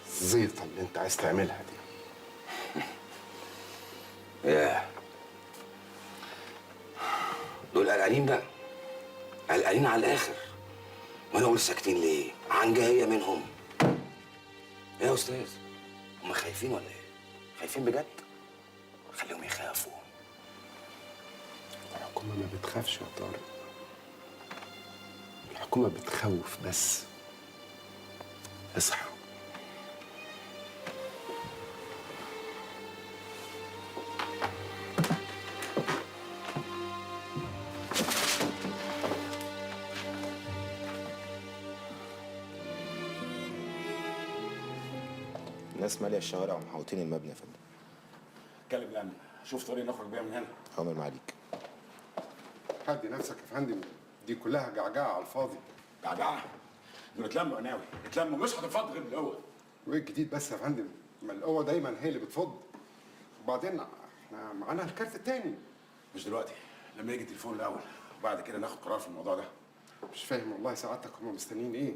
الزيطة اللي انت عايز تعملها دي. ياه، دول قلقانين بقى، قلقانين على الاخر. وانا اقول ساكتين ليه؟ عنجهيه منهم. ايه يا استاذ؟ هم خايفين ولا ايه؟ خايفين بجد؟ خليهم يخافوا. الحكومة ما بتخافش يا طارق، الحكومة بتخوف بس. اصحى. الناس ماليه الشوارع ومحاوطين المبنى يا فندم. اتكلم الامن، شوف طريق نخرج بيها من هنا. حاضر معاليك. هدي نفسك يا فندم، دي كلها جعجعه على الفاضي. جعجعه؟ دول اتلموا يا ناوي، اتلموا، مش هتنفض غير بالقوة. وايه الجديد بس يا فندم؟ ما القوة دايما هي اللي بتفض. وبعدين احنا معانا الكارت التاني. مش دلوقتي، لما يجي التليفون الاول وبعد كده ناخد قرار في الموضوع ده. مش فاهم والله سعادتك، هم مستنيين ايه؟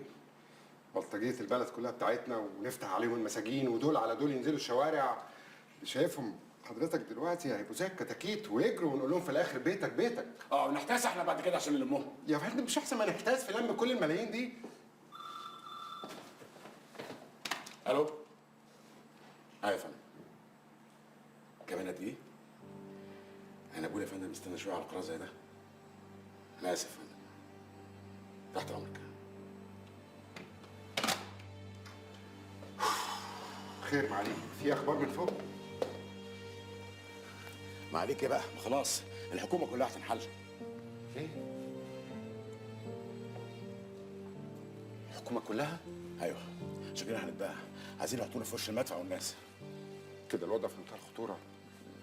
بلطجيه البلد كلها بتاعتنا ونفتح عليهم المساجين ودول على دول ينزلوا الشوارع. شايفهم حضرتك دلوقتي هيبقوا زي الكتاكيت ويجروا ونقول لهم في الاخر بيتك بيتك. ونحتاس احنا بعد كده عشان نلمهم. يا فندم مش احسن ما نحتاس في لم كل الملايين دي؟ الو. ايوه يا فندم. كمان قد ايه؟ انا بقول يا فندم استنى شوية على القرار زي ده. انا اسف يا فندم. تحت امرك. خير معاليك، في اخبار من فوق؟ ما عليك ايه بقى؟ ما خلاص الحكومة كلها هتنحل. ايه؟ الحكومة كلها؟ ايوه، شكلنا هنتباع، عايزين يحطونا في وش المدفع والناس. كده الوضع في منتهى الخطورة،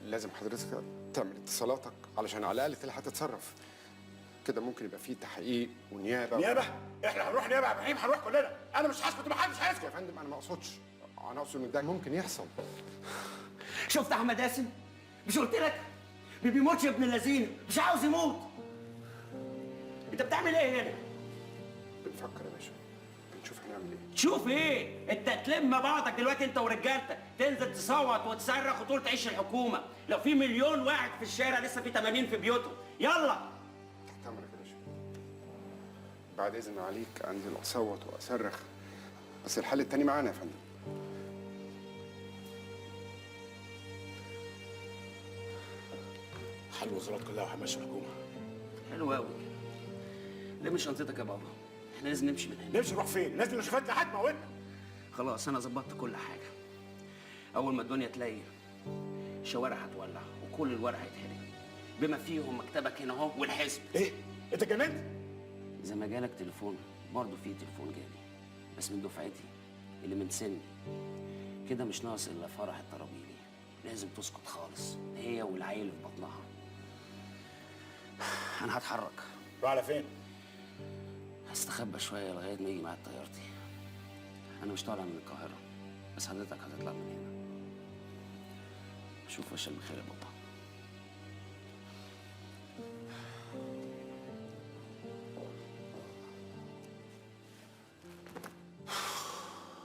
لازم حضرتك تعمل اتصالاتك علشان على الاقل تلحق تتصرف. كده ممكن يبقى فيه تحقيق ونيابه. نيابة؟ احنا هنروح نيابة يا ابراهيم، هنروح كلنا. انا مش هسكت ومحدش هيسكت. يا فندم انا ما اقصدش، انا اقصد ان ده ممكن يحصل. شفت احمد قاسم؟ مش قلت لك؟ ما بيموتش يا ابن اللذينه، مش عاوز يموت. انت بتعمل ايه هنا؟ بنفكر يا باشا، بنشوف هنعمل ايه. تشوف ايه؟ انت تلم بعضك دلوقتي انت ورجالتك، تنزل تصوت وتصرخ وتقول تعيش الحكومة، لو في مليون واحد في الشارع لسه في 80 في بيوتهم، يلا. تحت امرك يا باشا. بعد اذن عليك انزل اصوت واصرخ، بس الحل التاني معانا يا فندم. حل الوزارات كلها وهمشي الحكومة. حلو قوي كده. لم شنطتك يا بابا، احنا لازم نمشي من هنا. نمشي نروح فين؟ لازم لو شفتنا هتموتنا. خلاص انا ظبطت كل حاجة. اول ما الدنيا تليل الشوارع هتولع وكل الورق هيتحرق، بما فيهم مكتبك هنا اهو والحزب. ايه؟ انت اتجننت؟ اذا ما جالك تليفون برضه في تليفون جالي، بس من دفعتي اللي من سني كده. مش ناقص الا فرح الطرابيلي، لازم تسكت خالص هي والعيل اللي في بطنها. انا هتحرك. روح على فين؟ هستخبى شوية لغاية ما يجي ميعاد طيارتي. انا مش طالع من القاهرة، بس حضرتك هتطلع من هنا. اشوف وشك بخير يا بابا.